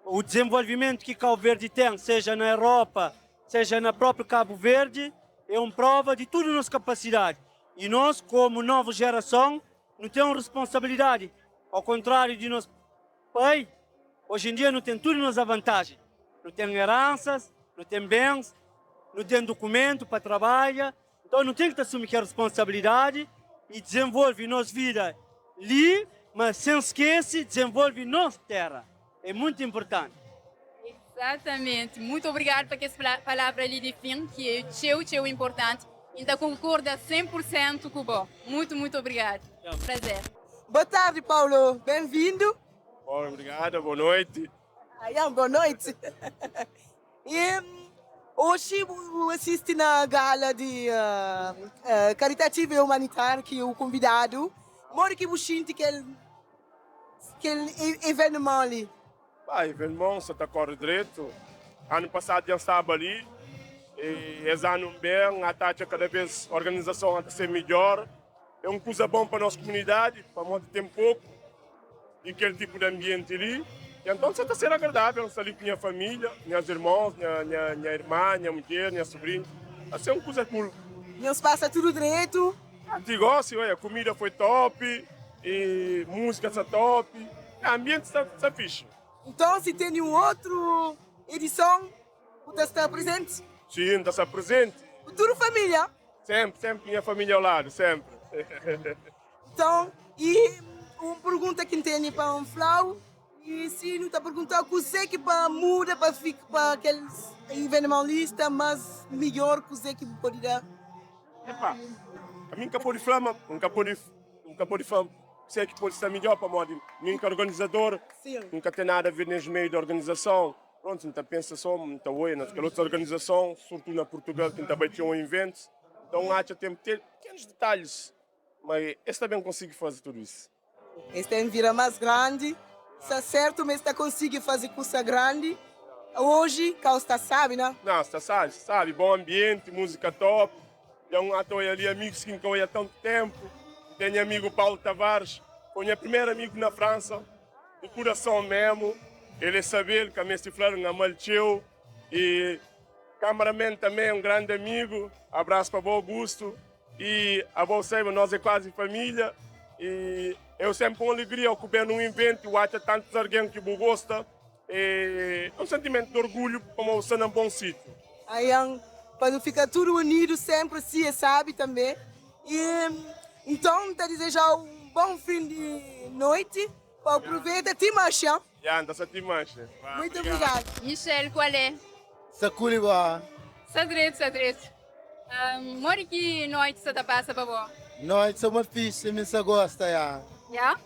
O dezenvolvimentu ki Kabu Verdi ten, seja na Europa, seja na própriu Kabu Verdi, é un prova di tudu nos kapasidadi. I nos komu novu jerason nu ten un responsabilidadi, ao kontráriu di nos pai, oji en dia nu ten tudu nos avantajen, nu ten eransas, nu ten bens, nu ten dukumentu pa trabadja, nton nu ten ki ta asumi kel responsabilidadi i dizenvolve nos vida li, ma sen skese dizenvolve nos tera, é muntu inpurtanti. Exatamente, muito obrigado pa kes palavra li di fin ki é txeu txeu inportanti i N ta konkorda 100 por sentu ku bo, muito muito obrigado, prazer. Boa tarde Paulo, bem-vindo. Bom, obrigado, boa noite. Ayan, boa noite. E oxi bu asisti na gala di Caritativa e Humanitar ki u kunvidadu. Modi ki bu xinti kel kel evenement li? Ba, evenement sa ta kore dretu. Anu pasadu dja N staba li e es anu N ben, N ata atxa kada bes organizason ata ser midjor. É un kuza bon pa nos kumunidadi pamodi ten poku. Di kel tipu di anbienti li. I anton sa ta ser agradável N sta li ku nha família, nhas irmons, nha nha irma, nha mudjer, nha subrinhu. Ta ser un kuza cool. Nhos pasa tudu dretu? Ti gósi, oia, kumida foi top, i múzika sta top, anbienti sta sta fixi. Nton, si tene un otru edison, bu ta sta prezenti? Sin, N ta sta prezenti. Ku tudu família? Sénpri, sénpri ku nha família au ladu, sénpri. Nton, i un pergunta ki N tene pa N fla-u, i si nu ta pergunta-u kuzê ki pa muda pa fika pa kel iveneman li sta más midjór, kuzê ki bu pode da? Epa, ami N ka pode fla ma N ka pode N ka pode fla kuzê ki pode sta midjór pamodi mi N ka organizador, N ka ten nada a ver nes meiu di organizason. Prontu, N ta pensa sô, N ta oia na kel otus organizason, surtudu na Purtugal ki N ta bai txeu inventus, nton N atxa ten pekenus detalhis. Ma es ta ben konsigi faze tudu is. Es ten vira mas grandi. Sta sertu ma es ta konsigi faze kusa grandi. Oji kau sta sabi, na? Na, sta sabi, sta sabi. Bon ambienti, muzika top. Dja un ata oia li amigus ki N ka oia tantu tenpu. N ten nha amigu Paulo Tavares, foi nha primeru amigu na Fransa, di kurason memu. El é sabe-l, ka meste fla-l, N ama-l txeu. E cameraman tanbe, un grandi amigu. Abrasu pa bo, Augusto. E abo saiba, nos é quase família. E é sempre uma alegria ao que ben num evento e acha tantos alguém que bu gosta. É um sentimento de orgulho como você num bom sítio. Aí, para não ficar tudo unido sempre, se é sabe também. E então, te desejar um bom fim de noite. Aproveita, te mancha. Já, anda só te mancha. Muito obrigada. Michel, qual é? Saculiba. Sadreto, sadreto. Um, mori que noite você tá passa, babó? Noite é uma fixe, me se gosta, já. Já?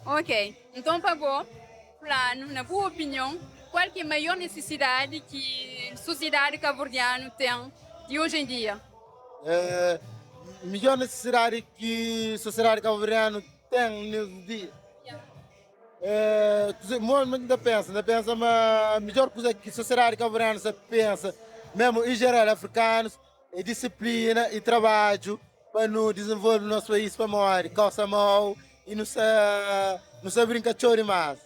Ok. Então, pagou. Plano, na boa opinião, qual que é a maior necessidade que a sociedade cabo-verdiana tem de hoje em dia? É, melhor necessidade que a sociedade cabo-verdiana tem nesse dia. É, muito ainda pensa, ainda pensa, mas a melhor coisa que a sociedade cabo-verdiana pensa, mesmo em geral africanos, é disciplina e trabalho para não desenvolver o nosso país para morrer, calça mal e não se, não se brinca chore mais.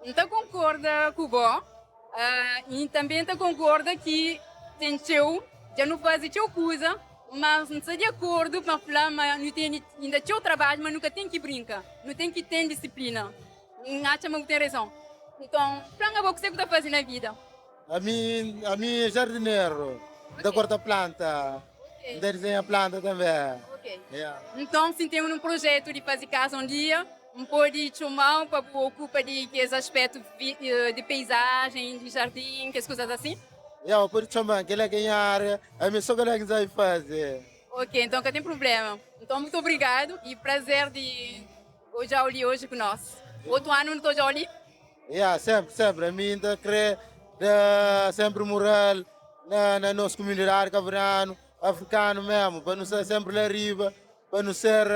Então concorda com o bom, e também te concorda que tem teu, já não faz teu coisa, mas não está de acordo com a falar, mas não tem ainda teu trabalho, mas nunca tem que brincar, não tem que ter disciplina. Não acha que tem razão. Então, planga o que você está fazendo na vida. A mim é jardineiro, da corta planta, da desenha planta também. Ok. Yeah. Então, se tem um projeto de fazer casa um dia, um pode chamar para ocupa de que esse aspecto de paisagem, de jardim, que as coisas assim. Yeah, pode chamar, que ele é ganhar, a mim só que ele vai fazer. Ok, então não tem problema. Então, muito obrigado e prazer de hoje ali hoje com nós. Outro ano não estou já ali? Yeah, sempre, sempre. A mim ainda crê, sempre moral na nossa comunidade cabo-verdiano, africano mesmo, para não ser sempre lá arriba, para não ser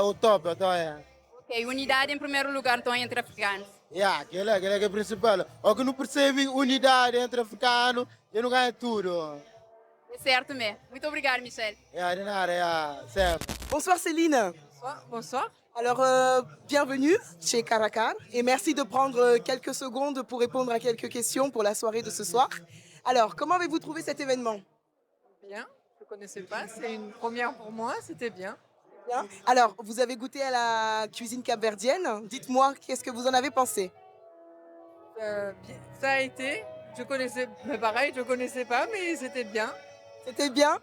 o top, então é. Ok, unidade em primeiro lugar, então, entre africanos. Yeah, aquele é que é o principal. O que não percebe unidade entre africano, ele não ganha tudo. É certo mesmo. Muito obrigado, Michel. Yeah, de nada, yeah, sempre. Bonsoir Céline. Bonsoir. Bonsoir. Alors, bienvenue chez Caracar et merci de prendre quelques secondes pour répondre à quelques questions pour la soirée de ce soir. Alors, comment avez-vous trouvé cet événement? Bien, je ne connaissais pas, c'est une première pour moi, c'était bien. Bien. Alors, vous avez goûté à la cuisine capverdienne. Dites-moi, qu'est-ce que vous en avez pensé? Bien, ça a été, je connaissais, mais pareil, je ne connaissais pas, mais c'était bien. C'était bien?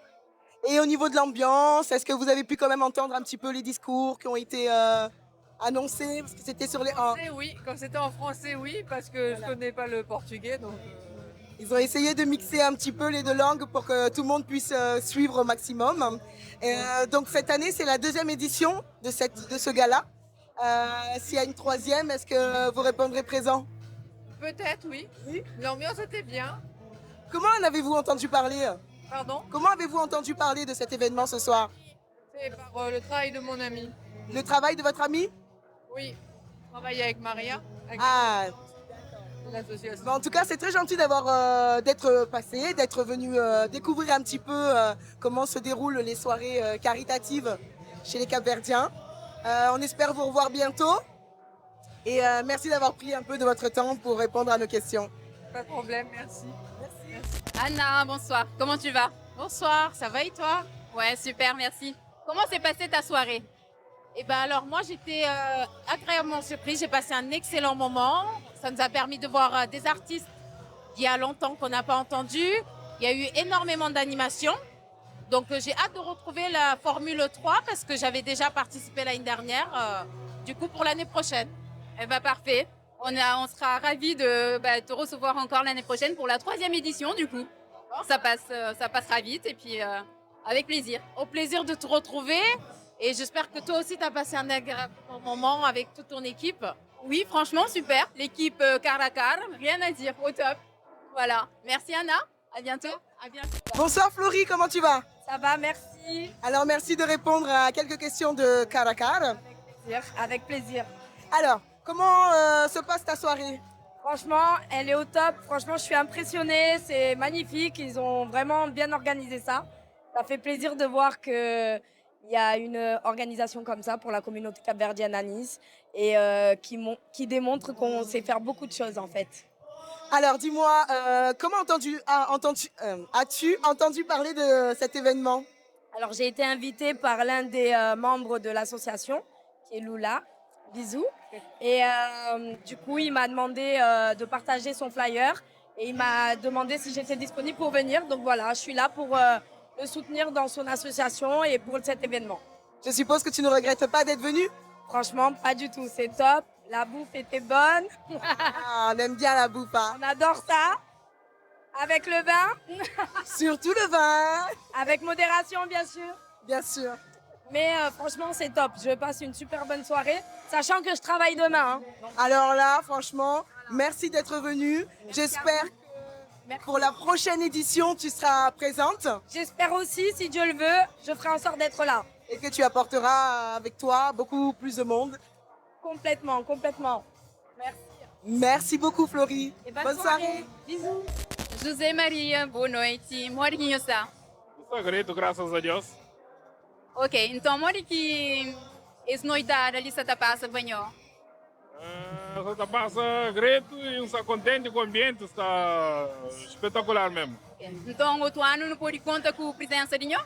Et au niveau de l'ambiance, est-ce que vous avez pu quand même entendre un petit peu les discours qui ont été annoncés? Parce que c'était sur les... Français, oui, quand c'était en français, oui, parce que je ne connais pas le portugais, donc... Ils ont essayé de mixer un petit peu les deux langues pour que tout le monde puisse suivre au maximum. Et, donc cette année, c'est la deuxième édition de ce gala. S'il y a une troisième, est-ce que vous répondrez présent? Peut-être, oui. Oui. L'ambiance était bien. Comment en avez-vous entendu parler? Pardon? Comment avez-vous entendu parler de cet événement ce soir? C'est par le travail de mon ami. Le travail de votre ami? Oui, je travaille avec Maria. Avec Ah. L'association. Bon, en tout cas, c'est très gentil d'être passé, d'être venu découvrir un petit peu comment se déroulent les soirées caritatives chez les Capverdiens. On espère vous revoir bientôt. Et merci d'avoir pris un peu de votre temps pour répondre à nos questions. Pas de problème, merci. Merci. Anna, bonsoir. Comment tu vas? Bonsoir, ça va et toi? Ouais, super, merci. Comment s'est passée ta soirée? Eh ben alors moi j'étais agréablement surprise, j'ai passé un excellent moment. Ça nous a permis de voir des artistes d'il y a longtemps qu'on n'a pas entendu. Il y a eu énormément d'animations. Donc j'ai hâte de retrouver la Formule 3 parce que j'avais déjà participé l'année dernière, du coup pour l'année prochaine. Eh ben parfait. On sera ravis de te recevoir encore l'année prochaine pour la 3e édition du coup. Ça passera vite et puis avec plaisir. Au plaisir de te retrouver. Et j'espère que toi aussi, tu as passé un agréable moment avec toute ton équipe. Oui, franchement, super. L'équipe Caracar, rien à dire, au top. Voilà. Merci Anna, à bientôt. À bientôt. Bonsoir Florie, comment tu vas? Ça va, merci. Alors merci de répondre à quelques questions de Caracar. Avec plaisir. Avec plaisir. Alors, comment se passe ta soirée? Franchement, elle est au top. Franchement, je suis impressionnée. C'est magnifique. Ils ont vraiment bien organisé ça. Ça fait plaisir de voir que il y a une organisation comme ça pour la communauté capverdienne à Nice et qui démontre qu'on sait faire beaucoup de choses en fait. Alors dis-moi, comment as-tu entendu parler de cet événement? Alors j'ai été invitée par l'un des membres de l'association qui est Lula. Bisous. Et euh, du coup, il m'a demandé euh, de partager son flyer et il m'a demandé si j'étais disponible pour venir. Donc voilà, je suis là pour euh, le soutenir dans son association et pour cet événement. Je suppose que tu ne regrettes pas d'être venue Franchement, pas du tout. C'est top. La bouffe était bonne. Ah, on aime bien la bouffe. Hein. On adore ça. Avec le vin. Surtout le vin. Avec modération, bien sûr. Bien sûr. Mais euh, franchement, c'est top. Je passe une super bonne soirée, sachant que je travaille demain. Hein. Alors là, franchement, merci d'être venue. J'espère que pour la prochaine édition, tu seras présente. J'espère aussi, si Dieu le veut, je ferai en sorte d'être là. Et que tu apporteras avec toi beaucoup plus de monde. Complètement, complètement. Merci. Merci beaucoup, Florie. Et bonne, soirée. Bisous. José Maria, boa noite. Modi ki nho sta? Sta dretu, graças a Deus. Ok, nton modi ki es noitada li sa ta pasa pa nho? Sa ta pasa dretu i N sta kontenti ku ambienti, sta spetakular mesmu. Nton otu anu nu podi konta ku prizensa di nho?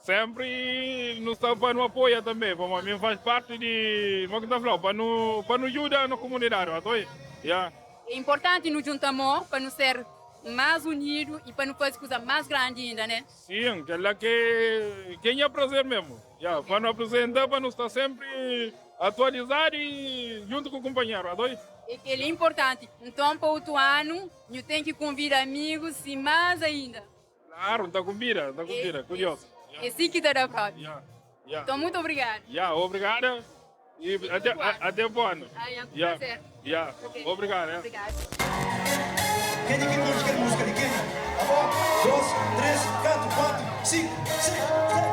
Sempri nu sta pa nu apoia tanbe, pamodi mi N faz parti di, mo ki N ta flau, pa nu pa nu djuda no kumunidadi, ba ta oi? Ya. É inportanti nu djunta mô pa nu ser más unidu i pa nu faze kuza más grandi inda, né? Sin, kel-la ki é nha prazer mésmu. Ya, pa nu aprizenta, pa nu sta sénpri atualizadu i djuntu ku kunpanheru. Adoi. É kel-li é inportanti. Nton, pa otu anu, nhu ten ki konvida amigus i más ainda. Klaru, N ta konvida, N ta konvida, ku Dios. É si ki ta da própi. Ya, ya. Nton, mutu obrigadu. Ya, obrigada. E até, até bom ano. Ah, é um yeah. prazer. Yeah. Ok. Obrigado. eh. Obrigada. Quem é que curte aquela música ali? Quem? Tá bom? Dois, três, quatro, quatro, cinco, seis, sete.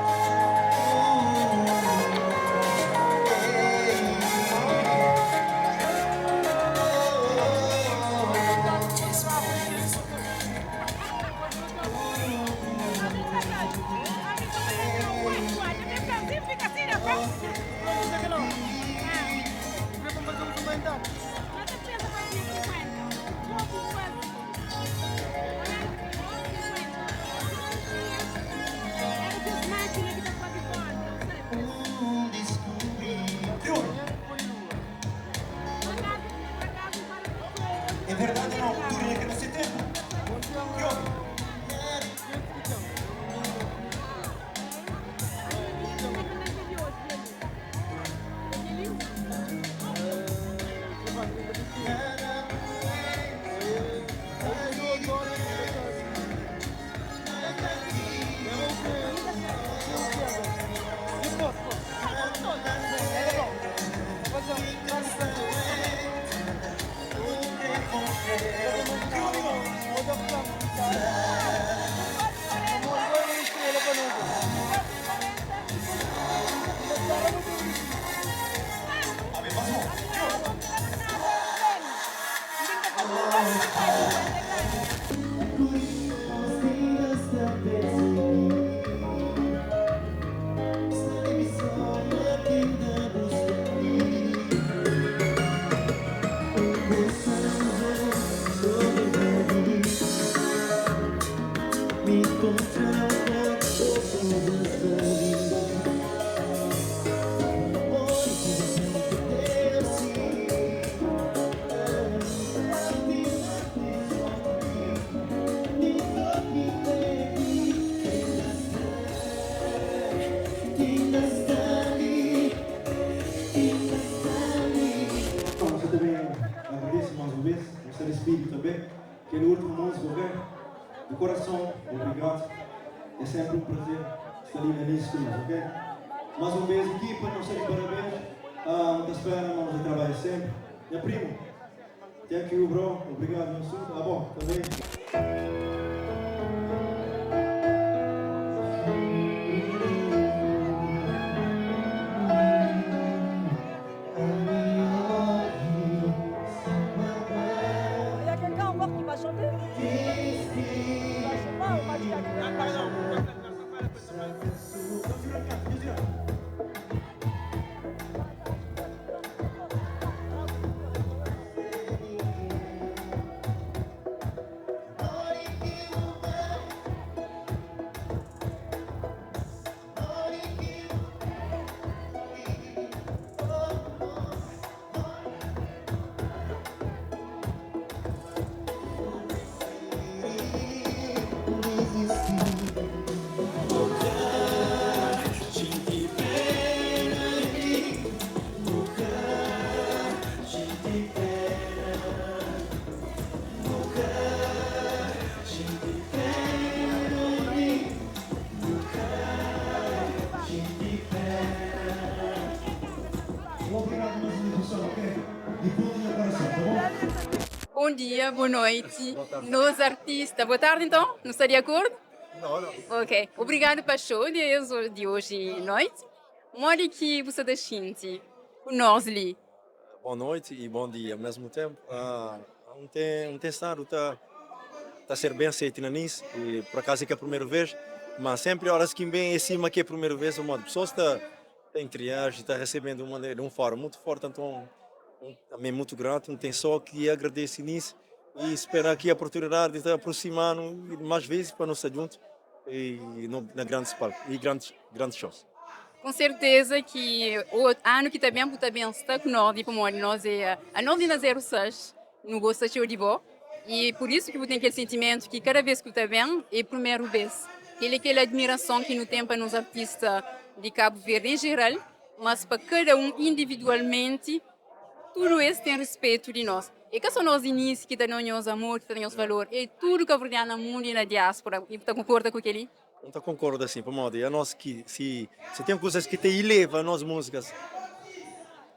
É verdade ou não? Dura naquele seu tempo. Crioulo. Me encontrar Então, você também agradeço mais uma vez, você despide também, que é o último músico, ok? Do coração, obrigado. É sempre um prazer estar ali na nisso com ok? Mais uma vez, equipa, não sei de parabéns. Ah, muita espera, vamos a trabalhar sempre. Meu primo, thank you, bro. Obrigado, meu sul. Ah, bom, também. Il y a quelqu'un encore qui va chanter Bah, je sais pas, on m'a dit qu'il y a quelqu'un. dia, boa noite, nos artista. Boa tarde então, nu sta di acordo? Ok, obrigado pa show di es di hoje noite. Modi ki bu sta ta xinti ku nos li? Boa noite e bom dia ao mesmo tempo. Um tem um tem estado ta ta ser bem aceito na Nice e por acaso é que é a primeira vez, mas sempre horas que bem é cima que é a primeira vez, o modo pessoas está ta interage, ta recebendo de uma maneira, de uma forma muito forte, então um, também muito grato, não tem só que agradece nisso e esperar que a oportunidade de estar aproximando mais vezes para nós estar juntos e no, na grandes palcos e grandes, grandes shows. Com certeza que o ano que ta ben bu ta ben sta ku nos di pamodi nos é anos di na 06 nu gosta txeu di bo e por isso ki bu ten kel sentimentu ki kada vez ki bu ta ben é primeru vez. Kel é kel admirason ki nu ten pa nos artista di Cabo Verde em geral mas pa kada un individualmenti tudu es ten respetu di nos. É ka so nos di Nice ki ta da nhos amor ki ta da nhos valor é tudu kabuverdianu na mundu e na diaspora. E bu ta konkorda ku keli? N ta konkorda sim, pamodi anos ki si si ten kuzas ki ta ileva nos músikas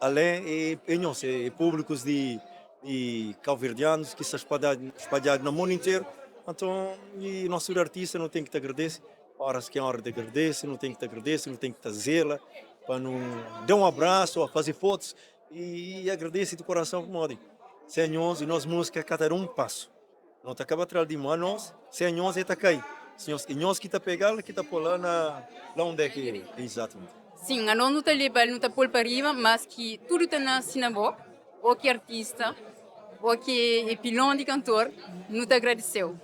alén é é nhos, é públikus di di kauverdianus ki sta spadjadu spadjadu na mundu interu, anton i nos tudu artista nu ten ki ta agradese, oras ki é ora di agradese nu ten ki ta agradese, nu ten ki ta zela pa nu da un abrasu o faze fotus i agradese di korason pamodi sen nhos nos músika ka ta da un pasu. No ta kaba tral di mo anos, se anhos e ta kai. Se nhos, e nhos ki ta pegal, ki ta po la na, la unde é ki, exatamente. Sim, anos nu ta lebal, nu ta pol pa riba, mas ki tudu ta nasi na bo, bo ki é artista, bo ki é pilon di kantor, nu ta agradeseu.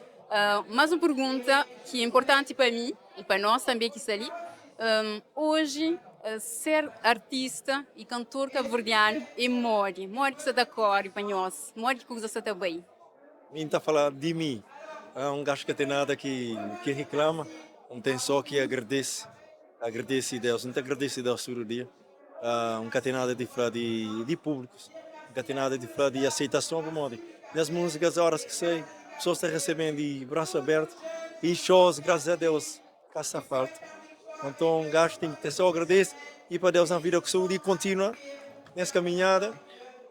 Mas un pergunta ki é importanti pa mi i pa nos tanbe ki sta li, oji ser artista i kantor kabuverdianu é modi? Modi ki sta ta kori pa nhos? Modi ki kuza sta ta bai? Mi n'ta fala di mi, un gajo ka ten nada ki ki reclama, un ten só ki agradece, agradece Deus, un ta agradece Deus tudu dia, un ka ten nada di fla di di públicos, un ka ten nada di fla di aceitação pamodi nhas músicas horas ki sai pessoas ta recebem di braço aberto e shows graças a Deus ka sta falta, então un gajo ten ki ten só agradece e pa Deus na vida ku saúde e continua nes caminhada,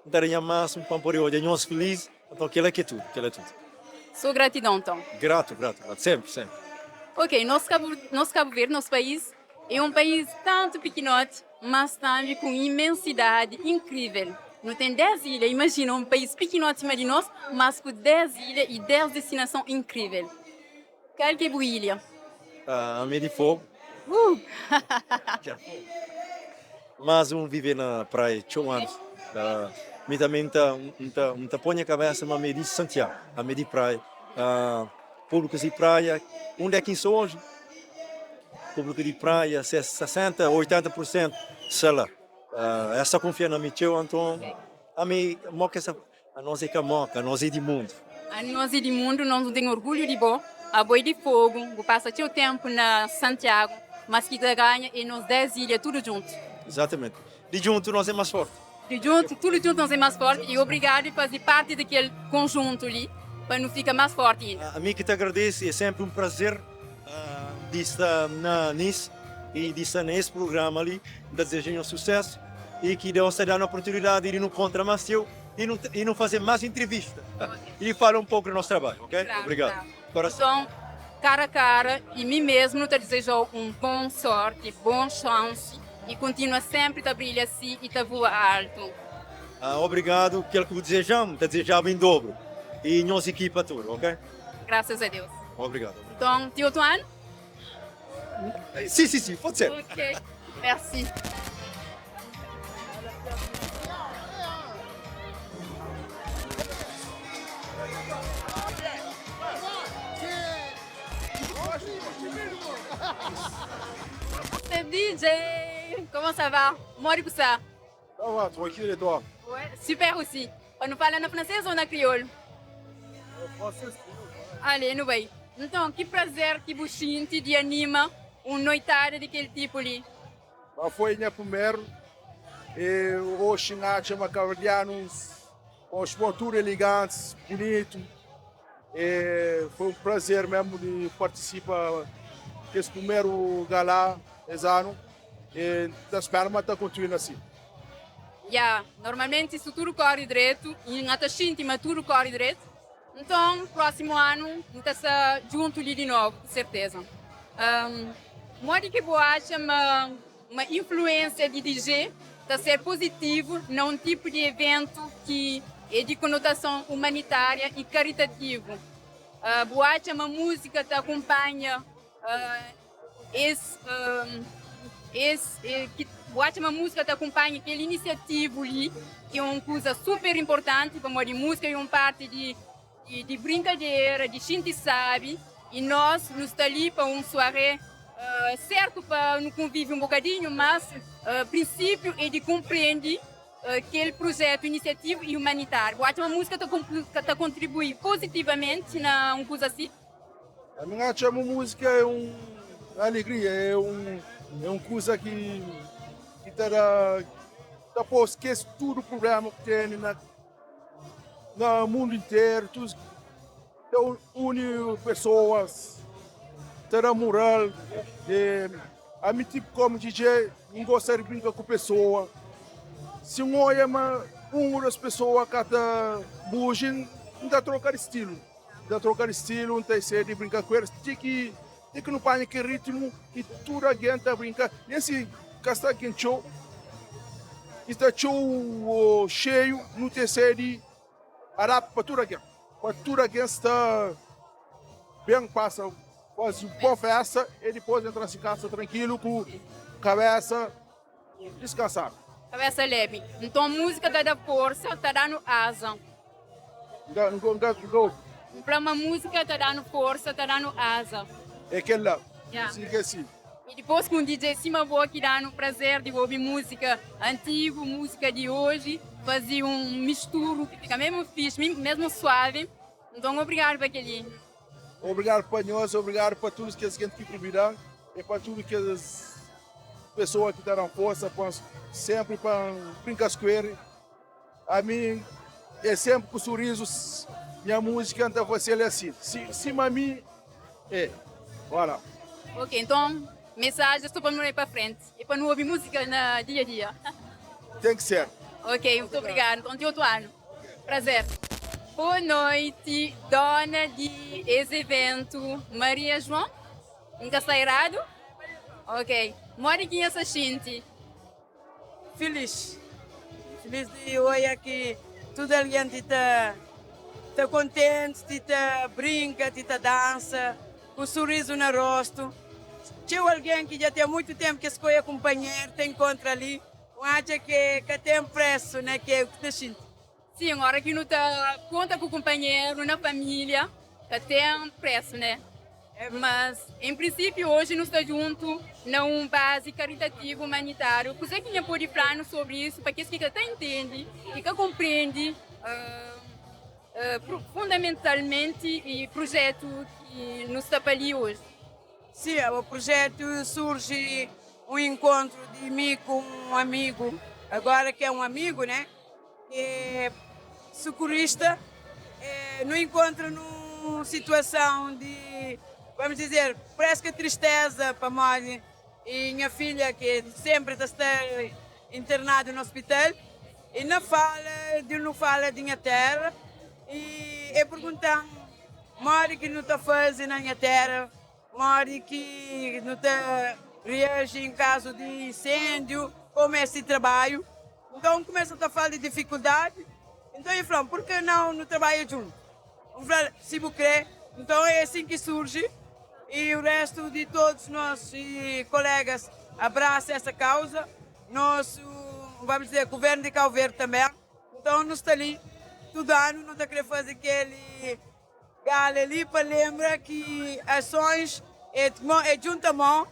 un ta da nha máximo pa pode odja nhos feliz. Então kel-la ki é tudu, kel-la é tudu. Sô gratidon nton. Gratu, gratu, gratu, sénpri, sénpri. Ok, nos Kabu, nos Kabu Verdi, nos país, é un país tantu pikinoti, mas tambi ku un imensidadi inkrivel. Nu ten 10 ilha, imajina un país pikinoti sima di nos, mas ku 10 ilha i 10 destinason inkrivel. Kal ki é bu ilha? Ami é di Fogo. Mas un vive na praia txeu anus. Mi tanbe N ta N ta poi nha kabesa ma ami é di Santiagu, ami é di praia. Públikus di praia, undi é ki N sta oji? Públiku di praia, 60, 80 pur sentu sta la. Es ta kunfia na mi txeu, anton ami mo ki es ta Anos é ka moka, anos é di mundu. Anos é di mundu, nos nu ten orgulhu di bo. Abo é di Fogu, bu pasa txeu tenpu na Santiagu, mas ki ta ganha é nos 10 ilha tudu djuntu. Exatamente. Di djuntu nos é mas forti. Di djuntu, tudu djuntu nos é mas forti i obrigadu di faze parti di kel konjuntu li pa nu fika mas forti inda. Ami ki ta agradese, é senpri un prazer di sta na Nice i di sta na es prugrama li. N ta dizeja nhos susesu i ki Deus ta da-nu oportunidadi di nu kontra mas txeu i nu i nu faze mas intrivista i fala un poku di nos trabadju, ok? Obrigadu. Korason. Nton, kara kara i mi mesmu nu ta dizejau un bon sorti, bon xansi i kontinua senpri ta brilha si i ta voa altu. Obrigadu, kel ki bu dizeja-m, N ta dizeja-bu en dobru i nhos ekipa tudu, ok? Graças a Deus. Obrigado. Então, ti otu ano? Sim, sim, sim, pode ser. Ok, merci. DJ, comment ça va? Modi ku sta? Ça va, tranquille et toi? Ouais, super aussi. Pa nu fala na francês ou na crioulo? Francês. Ale, nu bai. Nton, ki prazer ki bu xinti di anima un noitada di kel tipu li? Ba foi nha primeru e oxi N atxa ma kabuverdianus oxi bo tudu elegantis, bunitu e foi un prazer mesmu di partisipa kes primeru gala es anu. E N ta spera ma ta kontinua asi. Ya, normalmenti su tudu kóre dretu i N ta xinti ma tudu kóre dretu. Nton, prósimu anu nu ta sta djuntu li di novu, ku serteza. Modi ki bu atxa ma ma influénsia di DJ ta ser puzitivu na un tipu di eventu ki é di konotason umanitária i karitativu? Bu atxa ma múzika ta akunpanha es es ki bu atxa ma múzika ta akunpanha kel inisiativu li ki é un kuza super inportanti pamodi múzika é un parti di di brinkadera, di xinti sabi i nos nu sta li pa un soirée sertu pa nu konvivi un bokadinhu mas prinsipiu é di konprendi kel prujetu inisiativu i umanitáriu. Bu atxa ma múzika ta kontribui pozitivamenti na un kuza asi? Ami N atxa ma múzika é un alegria, é un é un kuza ki ki ta da ta pô skese tudu prubléma ku tene na na mundu interu, tudu ta uni pesoas, ta da mural. E ami tipo komu DJ N gosta di brinka ku pesoa, si N oia ma un o dos pesoa ka ta buji N ta troka di stilu. N ta troka di stilu, N ta esei di brinka ku elis ti ki ti ki nu panha kel ritmu ki tudu algen ta brinka. Nen si ka sta algen txeu, si sta txeu xeiu, nu ta esei di adapta pa tudu algen, pa tudu algen sta ben pasa, fazi un bon festa e dipôs entra na si kasa trankilu ku kabesa diskansadu. Kabesa lebi. Nton múzika ta da forsa, ta da-nu aza. Nka obi. N fla ma múzika ta da-nu forsa, ta da-nu aza. É kel la. Si ki é si. I dipôs ku un DJ sima bo ki da-nu prazer di obi múzika antigu, múzika di oji, faze un misturu ki fika mésmu fixi, mésmu suavi. Nton obrigadu pa kel-li. Obrigadu pa nhos, obrigadu pa tudu kes gente ki konvida-m e pa tudu kes pesoa ki ta da-m forsa pa senpri pa N brinka square. Ami é senpri ku surizu, nha múzika N ta fase-l asi, sima mi é. Voilà. Ok, nton mensajen é so pa nu bai pa frenti e pa nu obi múzika na dia a dia. Ten ki ser. Ok, mutu obrigadu. Nton ti otu anu. Prazer. Boa noite, dona di es evento, Maria João? N ka sta eradu? Ok. Modi ki nha sta xinti? Filis. Filis di oia ki tudu algen ti ta ta kontenti, ti ta brinka, ti ta dansa ku surizu na rostu. Txeu algen ki dja ten muitu tenpu ki es ka oia kunpanheru ta inkontra li. N atxa ke ka ten presu na ke ku ta xinti. Sin, ora ki nu ta konta ku kunpanheru na familia ka ten presu ne? Mas en prinsipiu oji nu sta djuntu na un bazi karitativu umanitariu. Kuze ki nha podi flanu sobri isu pa kes ki ka ta intendi i ka konprendi fundamentalmenti i prujetu ki nu sta pa li oji? Sim, o projeto surge um encontro de mim com um amigo, agora que é um amigo, né? Que é socorrista, é, no encontro numa situação de, vamos dizer, parece que tristeza para mãe e minha filha que sempre está internada no hospital e não fala, de não fala de minha terra e eu perguntando, modi ki nu ta faze na nha terra, modi ki nu ta reaji em caso di incendio, como é esse trabalho. Então começa a falar de dificuldade, então eu falo, por que não no trabalho junto? Eu falo, se você crê, então é assim que surge e o resto de todos nós e colegas abraça essa causa. Nosso, vamos dizer, governo de Cabo Verde também. Então nós está ali, todo ano, não está querendo fazer aquele gala ali para lembrar que ações é, é junta a mão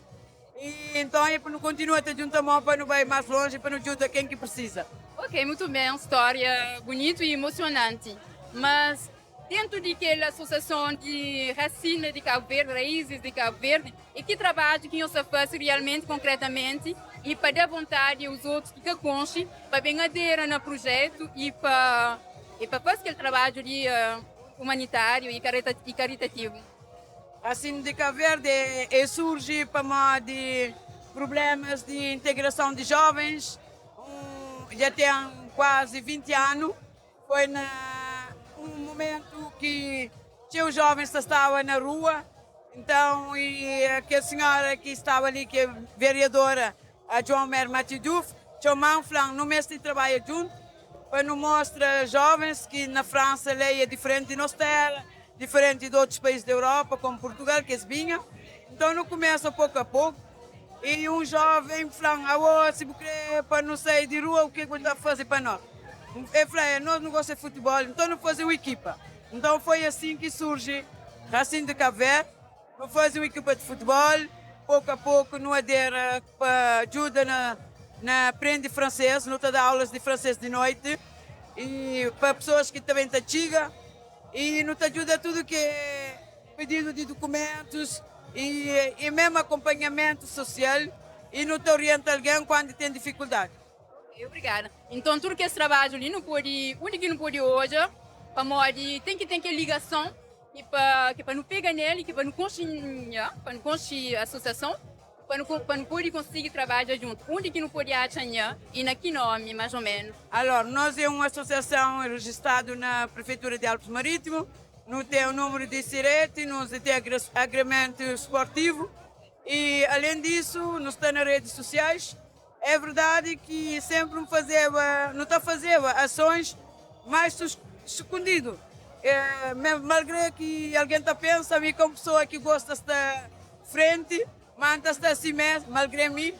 e então é para não continuar a ter junta a mão para não ir mais longe, para não ajudar quem que precisa. Ok, muito bem, história bonita e emocionante. Mas dentro daquela associação de Racina de Cabo Verde, Raízes de Cabo Verde, e que trabalho que você faz realmente, concretamente, e para dar vontade aos outros que constem, para bem aderir no projeto e para, e para fazer aquele trabalho de, humanitário e caritativo. Assim, de Cabo Verde é, surge para de problemas de integração de jovens, já tem quase 20 anos, foi na um momento que tinha jovens que estavam na rua, então e aquela senhora que estava ali, que é vereadora, a João Mer Matiduf, chamou falando, no mês de trabalho junto, para nos mostrar jovens que na França a lei é diferente de nossa terra, diferente de outros países da Europa, como Portugal, que é vinha. Então, não começa pouco a pouco. E um jovem falando, ah, se você para não sair de rua, o que é que está a fazer para nós? Eu falei, nós não gostamos de futebol, então não fazer uma equipa. Então foi assim que surge Racing de Cabo Verde, fazer uma equipa de futebol, pouco a pouco não adere para ajuda na, na aprende francês, não está aulas de francês de noite, e para pessoas que também estão chiga, e não te ajuda tudo que é pedido de documentos e, e mesmo acompanhamento social e não te orienta alguém quando tem dificuldade. Obrigada. Então, tudo que esse trabalho ali não pode, onde que não pode hoje, para tem que ter que ligação e para que para não pegar nele, que para não conseguir, para não conseguir associação, para não para não poder conseguir trabalhar junto. Onde que não pode achar e na que nome, mais ou menos. Alors, nós é uma associação registrada na Prefeitura de Alpes Marítimo, não tem o número de sirete, não tem agregamento esportivo e, além disso, não está nas redes sociais. É verdade que sempre fazia, não está fazendo ações mais escondido. É, malgré que alguém tá pensa, mim como pessoa que gosta de estar frente, mas está assim mesmo, malgré mim.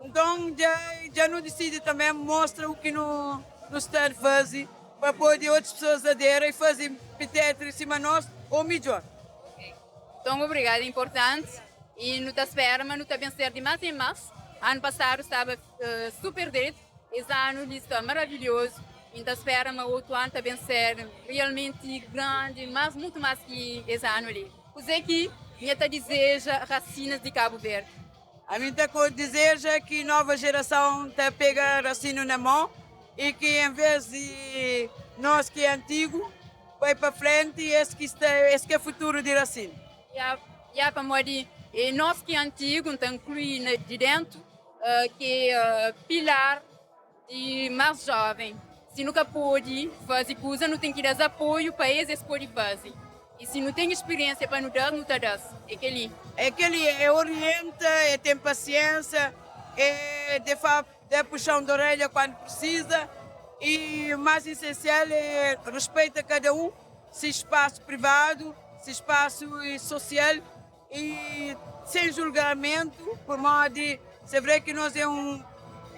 Então já, já não decide também, mostra o que não, não está a fazer, para poder outras pessoas aderem e fazer petetre em cima de nós, ou melhor. Então, obrigada, é importante. E não está espera, mas não está bem ser de mais em mais. Ano passado estava super direito, esse ano está maravilhoso. Então espera, mas outro ano também ser realmente grande, mas muito mais que esse ano ali. O que minha tá deseja Racinas de Cabo Verde. A minha deseja que nova geração te pega racino na mão e que em vez de nós que é antigo, vai para frente e esse que, está, esse que é o futuro de Racine. Já, para morrer, e nós que é antigo, então inclui de dentro, que é pilar de mais jovem. Se nunca pode fazer coisa, não tem que dar apoio para eles poderem fazer. E se não tem experiência para não dar, não está dando. É aquele. É aquele, é orienta, é tem paciência, é de, fa, de puxão de orelha quando precisa. E o mais essencial é respeita cada um, se espaço privado, se espaço social e sem julgamento, por modo de você vê que nós é uma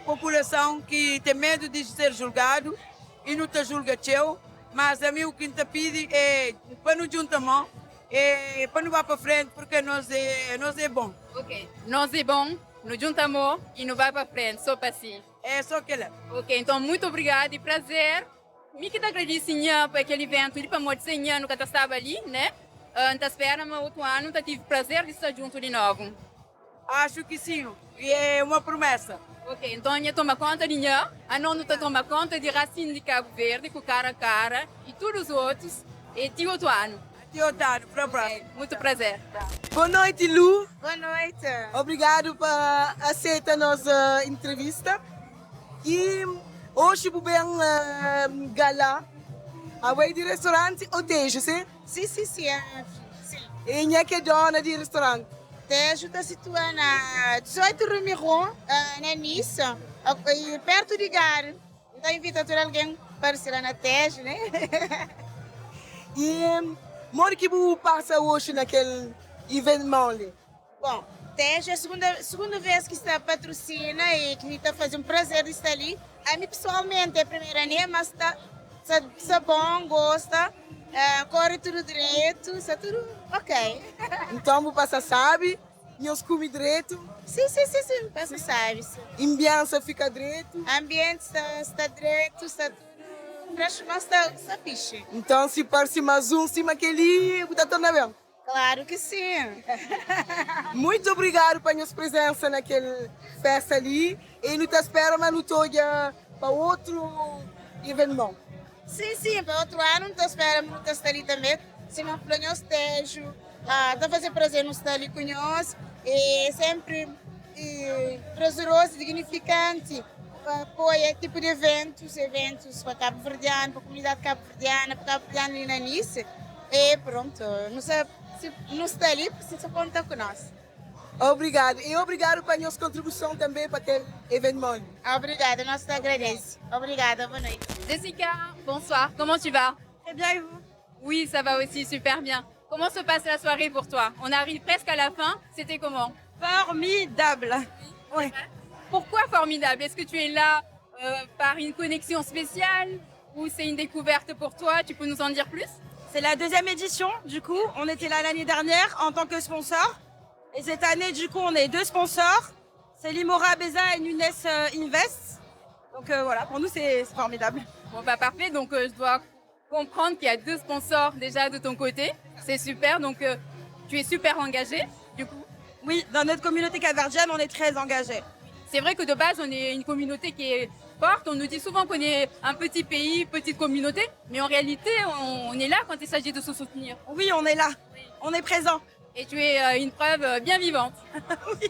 população que tem medo de ser julgado e não te julga teu, mas a mim o que te pede é para não juntar mão, é para não vá para frente, porque nós é bom. Ok, nós é bom, não junta mão e não vai para frente, só para assim. É só que lá. Ok, então muito obrigada e prazer. Me que te agradeço por aquele evento, e para morrer ano que estava ali, né? Então espera, mas outro ano tive prazer de estar junto de novo. Acho que sim, e é uma promessa. Ok, então a toma conta de nha, a não toma conta de Racine de Cabo Verde, com cara a cara e todos os outros, e até outro ano. Até outro ano, para o próximo. Muito prazer. Boa noite, Lu. Boa noite. Obrigado por aceitar a nossa entrevista. E hoje vou bem gala. A de restaurante o Tejo, sim? Sim, sim, sim. Sim. E quem é que é dona de restaurante? Tejo está situado na 18 Rue Miron, na Nice, perto de Gare. Então invita todo alguém para ir lá na Tejo, né? E como que você passa hoje naquele evento ali? Bom, Tejo é a segunda vez que está patrocina e que está fazendo um prazer de estar ali. A mim pessoalmente é a primeira, né? Mas está tá bom, gosta, corre tudo direito, está tudo ok. Então vou passar, sabe? E os come direito? Sim, sim, sim, sim, passa sabe. Sim. Ambiência fica direito? Ambiente está direito, está tudo. Mas está fixe. Então se parece mais um, cima aquele, está torna bem? Claro que sim. Muito obrigado pela sua presença naquele festa ali. E não te espero, mas não estou para outro evento. Sim, sim, para outro ano não te espero, não te estar ali também. Se não planeou estejo, está a fazer prazer não estar ali conosco. É sempre prazeroso, dignificante. apoia tipo di eventus, eventus pa kabuverdianu, pa komunidadi kabuverdiana, pa kabuverdianu li na Nice e pronto, nu sta nu sta li precisa konta ku nos. Obrigado e obrigado pa nhos kontribuison tanbe pa kel evenmon. Obrigada, nos ta agradece. Obrigada, boa noite. Jessica, bonsoir, comment tu vas? Très bien et vous? Oui, ça va aussi super bien. Comment se passe la soirée pour toi? On arrive presque à la fin, c'était comment? Formidable. Oui. Pourquoi formidable? Est-ce que tu es là euh, par une connexion spéciale ou c'est une découverte pour toi? Tu peux nous en dire plus? C'est la deuxième édition, du coup. On était là l'année dernière en tant que sponsor. Et cette année, du coup, on est deux sponsors. C'est Limora Beza et Nunes euh, Invest. Donc euh, voilà, pour nous, c'est formidable. Bon, bah parfait. Donc euh, je dois comprendre qu'il y a deux sponsors déjà de ton côté. C'est super. Donc tu es super engagé, du coup. Oui, dans notre communauté capverdienne, on est très engagé. C'est vrai que de base, on est une communauté qui est forte. On nous dit souvent qu'on est un petit pays, petite communauté, mais en réalité, on est là quand il s'agit de se soutenir. Oui, on est là. On est présent. Et tu es euh, une preuve euh, bien vivante. oui.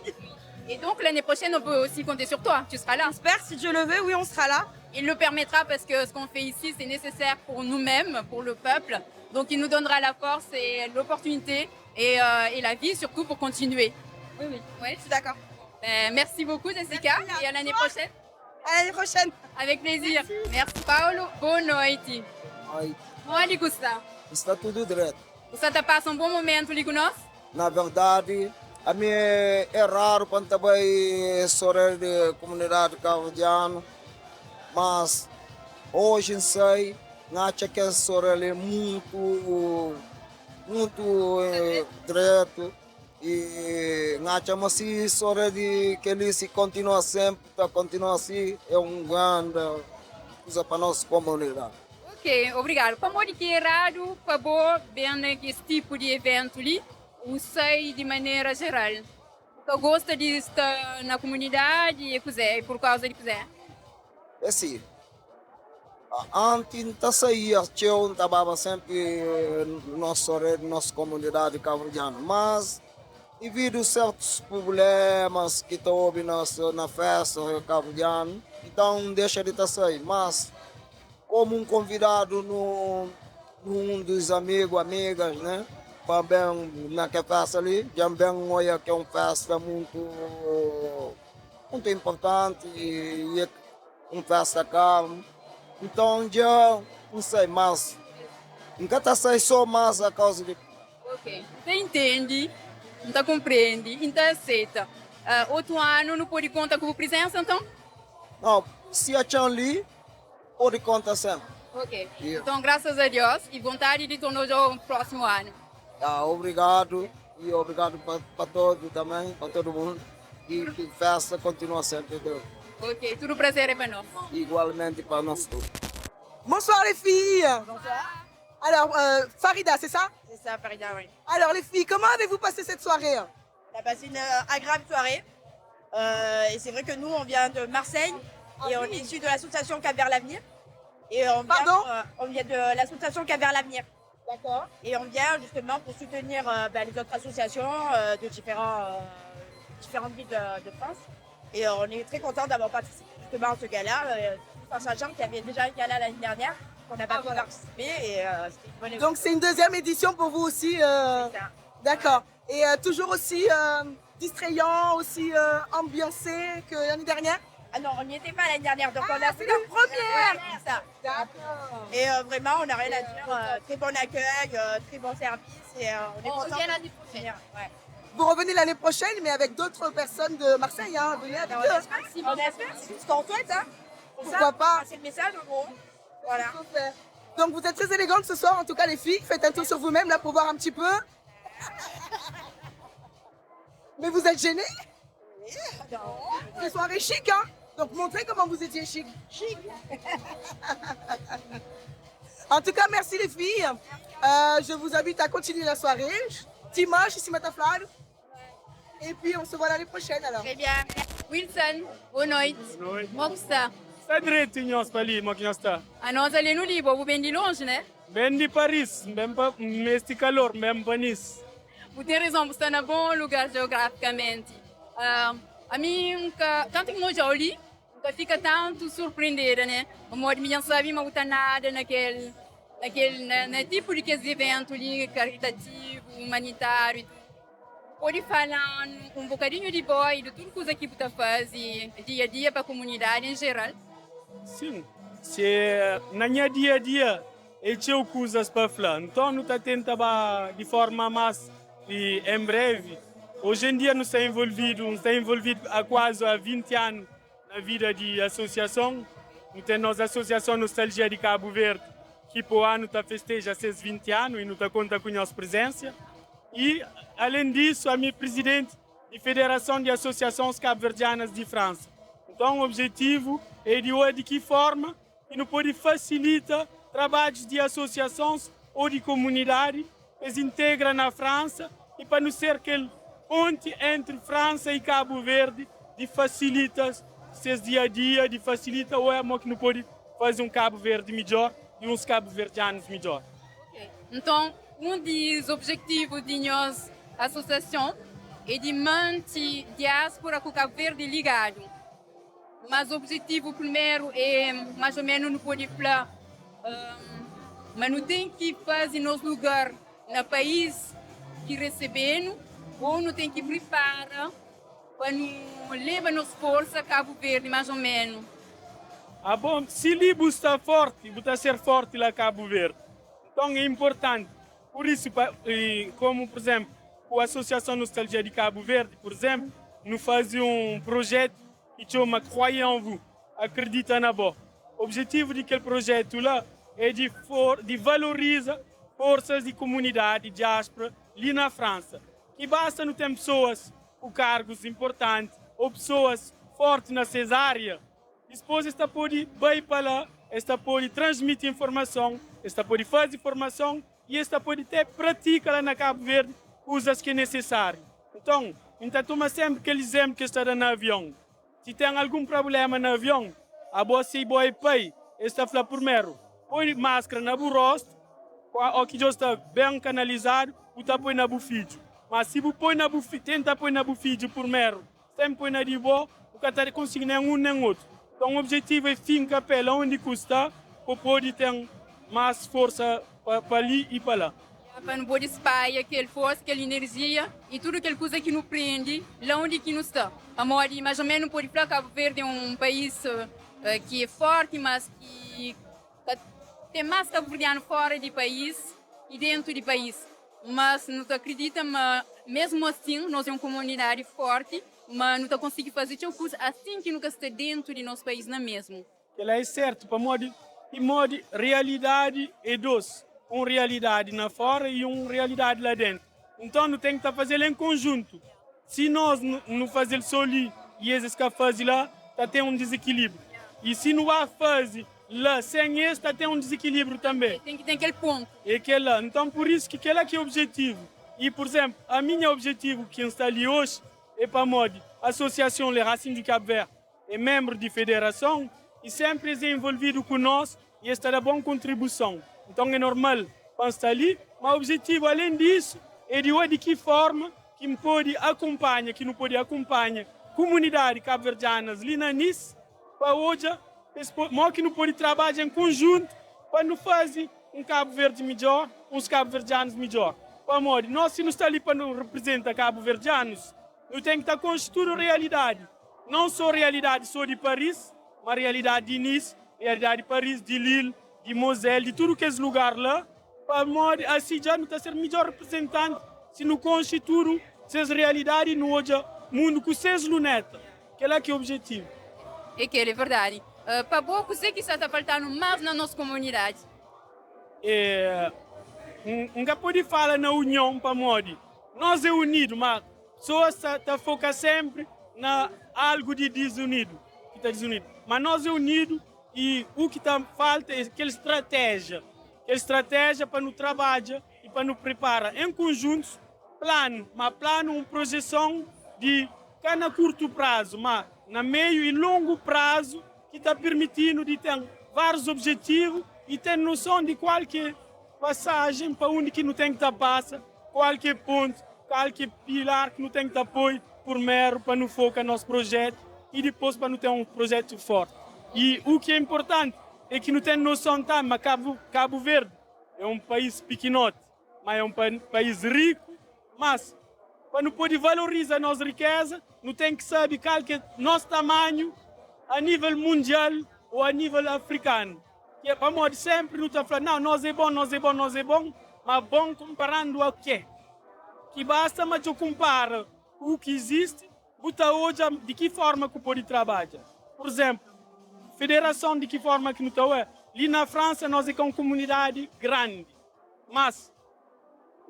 Et donc l'année prochaine, on peut aussi compter sur toi. Tu seras là. J'espère, si Dieu le veut, oui, on sera là. Il le permettra parce que ce qu'on fait ici, c'est nécessaire pour nous-mêmes, pour le peuple. Donc il nous donnera la force et l'opportunité et, euh, et la vie surtout pour continuer. Oui, oui. Ouais. Je suis d'accord. Ben, merci beaucoup, Jessica. Merci et à l'année prochaine. À l'année prochaine. Avec plaisir. Merci, merci Paulo. Boa noite. Oi. Modi ku sta? Está tudo direto. Bu sta ta pasa un bon momentu li ku nos? Na verdade, ami é raro pa N ta bai sore di komunidadi kabuverdianu, mas oji N sai, N atxa kes sore li mutu, mutu dretu i N atxa ma si sore di kel-li si kontinua senpri ta kontinua si, é un grandi kuza pa nos komunidadi. Ok, obrigadu. Pamodi ki é eradu pa bo ben na es tipu di eventu li? U sai di manera jeral bu ka gosta di sta na kumunidadi? É kuzê? É pur kauza di kuzê? É si, anti N ta saía txeu, N ta baba senpri nos redi, nos komunidadi kabuverdianu, mas devidu sertus prublemas ki ta obi na festa kabuverdianu, nton N dexa di ta sai. Mas Komu un konvidadu nu un dus amigu, amigas, né, pa ben na ke festa li, dja N ben oia ke un festa muntu muntu inportanti i e un festa karu. Nton dja N sai, mas N ka ta sai so mas a kausa di. Ok, N ta intendi, N ta konprendi i N ta aseita. Otu anu nu pode konta ku bu prizensa nton? Nau, si atxa-m li, Pode conta sempre. Ok. Então, graças a Deus e vontade de tornar o próximo ano. Ah, obrigado e obrigado para todos também, para todo mundo. E que festa continua sempre. Deus. Ok, tudo prazer é para nós. Igualmente para nós todos. Bonsoir les filles. Bonsoir. Alors, euh, Farida, c'est ça C'est ça, Farida, oui. Alors les filles, comment avez-vous passé cette soirée On a passé une euh, agréable soirée. Euh, et c'est vrai que nous, on vient de Marseille ah, et on est issu de l'association Cap vers l'avenir. Et on Pardon vient, euh, on vient de l'association Cap vers l'avenir. D'accord. Et on vient justement pour soutenir euh, bah, les autres associations euh, de différents, euh, différentes villes de, de France. Et on est très content d'avoir participé justement à ce gala, tout en sachant qu'il y avait déjà un gala l'année dernière qu'on n'a pas ah, pu voilà. participer. Et, une bonne Donc c'est une deuxième édition pour vous aussi. D'accord. Et toujours aussi distrayant, aussi ambiancé que l'année dernière Ah non, on n'y était pas l'année dernière, donc ah, on a c'est la première. Ouais, ça. D'accord. Et euh, vraiment, on n'a rien à dire. Euh, très bon accueil, euh, très bon service. Et on est on content. revient l'année prochaine. Ouais. Vous revenez l'année prochaine, mais avec d'autres personnes de Marseille. Hein. Venez avec on eux. espère, on espère, c'est ce qu'on souhaite. Hein. Pourquoi ça, pas C'est le message en gros. Voilà. Donc vous êtes très élégantes ce soir, en tout cas les filles. Faites un tour sur vous-même là pour voir un petit peu. Mais vous êtes gênées C'est soirée chic, hein Donc montrez comment vous étiez chic. Chic. en tout cas, merci les filles. Euh, je vous invite à continuer la soirée. Dimanche, ici Mataflad. Et puis on se voit l'année prochaine alors. Très bien. Wilson, boa noite. Boa noite. Como está? Está direitinho, nós ali, como que está? A nós ali no Líbano, bem de longe, né? Bem de Paris, bem para neste calor, bem para Nice. Bu tem razão, bu sta na bom lugar geograficamente. Uh, ami, N ka, kantu ki N odja-u li, N N ka fika tantu surprendida, né? Pamodi mi dja N sabe ma bu ta nada na kel, na kel, na tipu di kes iventu li, karitativu, umanitáriu i tudu. Pode fala-nu un bokadinhu di bo i di tudu kuza ki bu ta faze dia-dia pa kumunidadi en jeral? Sin, se na nha dia-dia é txeu kuzas pa fla, nton nu ta tenta ba di forma más en brevi. Oji en dia nu sta envolvidu, N sta envolvidu há kuazi há 20 anu na vida di asosiason. Nu ten nos Asosiason Nostalgia di Kabu Verdi ki po anu ta festeja ses 20 anu i nu ta konta ku nhos prezensia. I, alen disu, ami é prizidenti di Federason di Asosiasons Kabuverdianas di Fransa. Nton, objetivu é di oja di ki forma ki nu pode fasilita trabadjus di asosiasons o di komunidadi pa es integra na Fransa i pa nu ser kel ponti entri Fransa i Kabu Verdi di fasilita ses dia-a-dia, di fasilita oja mo ki nu pode faze un Kabu Verdi midjor i uns kabuverdianus midjor. Nton, un di objetivu di nhos asosiason é di manti diáspora ku Kabu Verdi ligadu. Mas objetivu primeru é, más ô ménus nu pode fla ma nu ten ki faze nos lugar na país ki resebe-nu ô nu ten ki pripara pa nu leba nos forsa Kabu Verdi, más ô ménus. Ah bon, si li bu sta forti, bu ta ser forti la Kabu Verdi. Nton é inportanti. Pur isu, pa, komu pur izénplu, ku Asosiason Nostalgia di Kabu Verdi, pur izénplu, nu faze un projetu ki txoma Croyez en vous, Akredita na bo. Objetivu di kel projetu la é di for, di valoriza forsas di komunidadi diáspora li na Fransa. Ki basta nu ten pesoas ku kargus inportanti ô pesoas forti na ses ária, Dispôs es ta pode bai pa la, es ta pode transmiti informason, es ta pode faze formason y es ta pode te pratika la na Kabu Verdi kuzas ki é nesesáriu. Nton, N ta toma sénpri kel izénplu ki es ta da na avion. Si ten algun prabléma na avion, abo si bo é pai, es ta fla purmeru, poi maskra na bu rostu, ó ki dja sta ben kanalizadu, bu ta poi na bu fidju. Má si bu poi na bu tenta poi na bu fidju purmeru, Sem poi na di bo, bu ka ta konsigi nen un nen otu. Nton objetivu é finka pé la undi ku sta, pa podi ten mas forsa pa li i pa la. Pa nu podi spaia kel forsa, kel inerjia i tudu kel kuza ki nu prendi la undi ki nu sta. Pamodi mas o menu nu podi fla Kabu Verdi é un país ki é forti, mas ki ka ten mas kabuverdianu fora di país ki dentu di país. Mas nu ta kridita ma mesmu asin nos é un komunidadi forti, ma nu ta konsigi faze txeu kuza asin ki nu ka sta dentu di nos país na mesmu. Kel-la é sertu pamodi pamodi realidadi é dos, un realidadi na fora i un realidadi la dentu. Nton nu ten ki ta faze-l en konjuntu. Si nos nu faze-l so li i es es ka faze la, ta ten un dizikilibriu. I si nu ba faze la sen es, ta ten un dizikilibriu tanbe. Ten ki ten kel pontu. É kel-la. Nton pur isu ki kel-la ki é objetivu. I pur izénplu, ami nha objetivu ki N sta li oji é pamodi Association Les Racines du Cap-Vert é ménbru di federason i sénpri es é envolvidu ku nos i es ta da bon kontribuison. Nton é normal pa N sta li. Má objetivu alén di isu é di odja di ki fórma ki N pode akunpanha, ki nu pode akunpanha kumunidadi kabuverdianas li na Nice pa odja es mo ki nu pode trabadja en konjuntu pa nu faze un Kabu Verdi midjor, uns kabuverdianus midjor. Pamodi nos si nu sta li pa nu reprezenta kabuverdianus, nu ten ki ta konxe tudu realidadi, non so realidadi so di Paris, ma realidadi di Nice, realidadi di Paris, di Lille, di Moselle, di tudu kes lugar la, pamodi asi dja nu ta ser midjor reprezentanti si nu konxe tudu ses realidadi i nu odja mundu ku ses luneta. Kel-la ki é objetivu. É kel, é verdadi. Pa bo, kuzê ki sta ta falta-nu más na nos komunidadi? É, N ka pode fala na union pamodi nos é unidu, má pesoas ta ta foka sénpri na algu di dizunidu, ki ta dizunidu. Má nos é unidu i u ki ta falta é kel stratéjia, kel stratéjia pa nu trabadja i pa nu pripara en konjuntu planu, má planu un projeson di ka na kurtu prazu, má na meiu i longu prazu ki ta pirmiti-nu di ten várius objetivu i ten noson di kual ki é pasajen pa undi ki nu ten ki ta pasa, kual ki é pontu, kal ki é pilar ki nu ten ki ta poi purmeru pa nu foka nos projetu. i dipôs pa nu ten un projetu forti. I u ki é inportanti é ki nu ten noson tanbe ma Kabu Kabu Verdi é un país pikinoti, ma é un país riku, mas pa nu pode valoriza nos rikeza nu ten ki sabe kal ki é nos tamanhu a nível mundial ou a nível afrikanu. Ki é pamodi senpri nu ta fla, nau, nos é bon, nos é bon, nos é bon, ma bon konparandu a ke? Ki basta ma djo konpara ku u ki izisti, bu ta odja di ki forma ku pode trabadja. Pur izenplu, federason di ki forma ki nu ta oja, li na Fransa nos é ka un komunidadi grandi, mas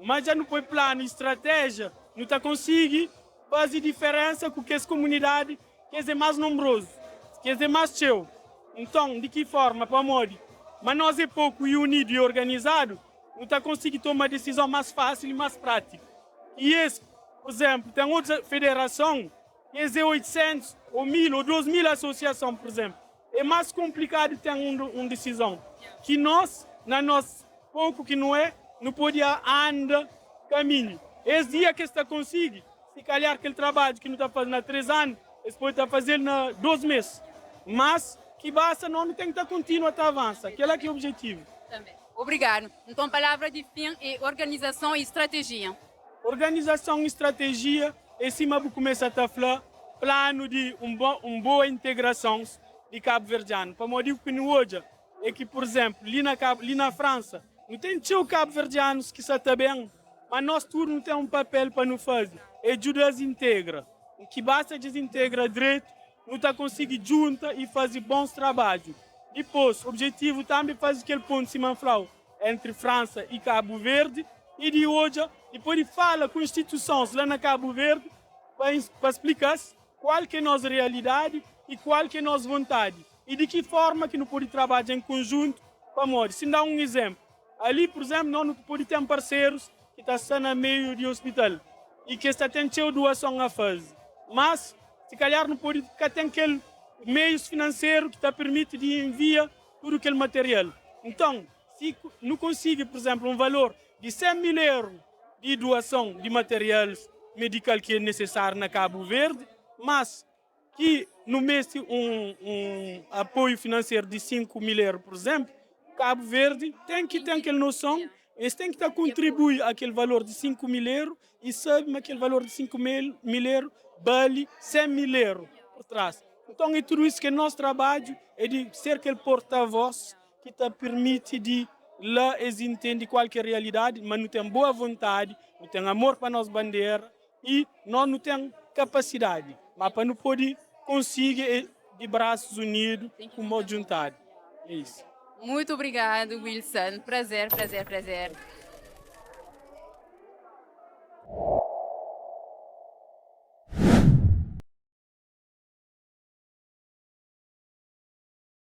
ma dja nu poi planu i stratéjia, nu ta konsigi faze diferensa ku kes komunidadi kes é más nonbrozu, kes é más txeu. Nton, di ki forma? Pamodi ma nos é poku i unidu i organizadu, nu ta konsigi toma disizon más fásil i más prátiku. I es, pur izénplu, ten otus federason, es é 800 ô 1000 ô 2000 asosiason, pur izénplu. É más konplikadu ten un disizon ki nos, na nos poku ki nu é, nu pode anda kaminhu. Es dia ki es ta konsigi, si kalhar kel trabadju ki nu ta faze na 3 anu, es pode ta faze-l na 2 mês. Mas ki basta nos nu ten ki ta kontinua ta avansa. Kel-la ki é objetivu. Obrigadu. Nton palavra di fin é organizason i stratejia. Organizason i stratejia é sima bu kumesa ta fla, planu di un un boa integrason di kabuverdianu. Pamodi u ki nu odja é ki, pur izénplu, li na li na Fransa nu ten txeu kabuverdianus ki sa ta ben, ma nos tudu nu ten un papel pa nu faze, é djuda-s integra. Ki basta dja-s integra dretu, nu ta konsigi djunta i faze bons trabadju. Dipôs, objetivu tanbe faze kel ponti, sima N fla-u, entri Fransa i Kabu Verdi i di odja i pode fala ku instituisons la na Kabu Verdi pa pa splika-s kual ki é nos realidadi i kual ki é nos vontadi i di ki forma ki nu pode trabadja en konjuntu. Pamodi, si N da un izénplu, ali, pur izénplu, nos nu pode ten parserus ki ta sta na meiu di ospital i ki es ta ten txeu duason a faze, mas si kalhar nu pode ka ten kel meius finanseru ki ta pirmiti di envia tudu kel material. Nton, si nu konsigi, pur izénplu, un valor di 100 mil eru di duason di material medikal ki é nesesáriu na Kabu Verdi, mas ki nu meste un un apoiu finanseru di 5 mil eru, pur izénplu, Kabu Verdi ten ki ten kel noson, es ten ki ta kontribui a kel valor di 5 mil eru i sabe ma kel valor di 5 mil eru bali 100 mil eru pur trás. Nton, é tudu isu ki é nos trabadju, é di ser kel porta-vós ki ta pirmiti di la es intende kual ki é realidadi, ma nu ten boa vontadi, nu ten amor pa nos bandera i nos nu ten kapasidadi, ma pa nu pode konsigi é di brasus unidu ku mô djuntadu. É isu. Muito obrigado, Wilson. Prazer, prazer, prazer.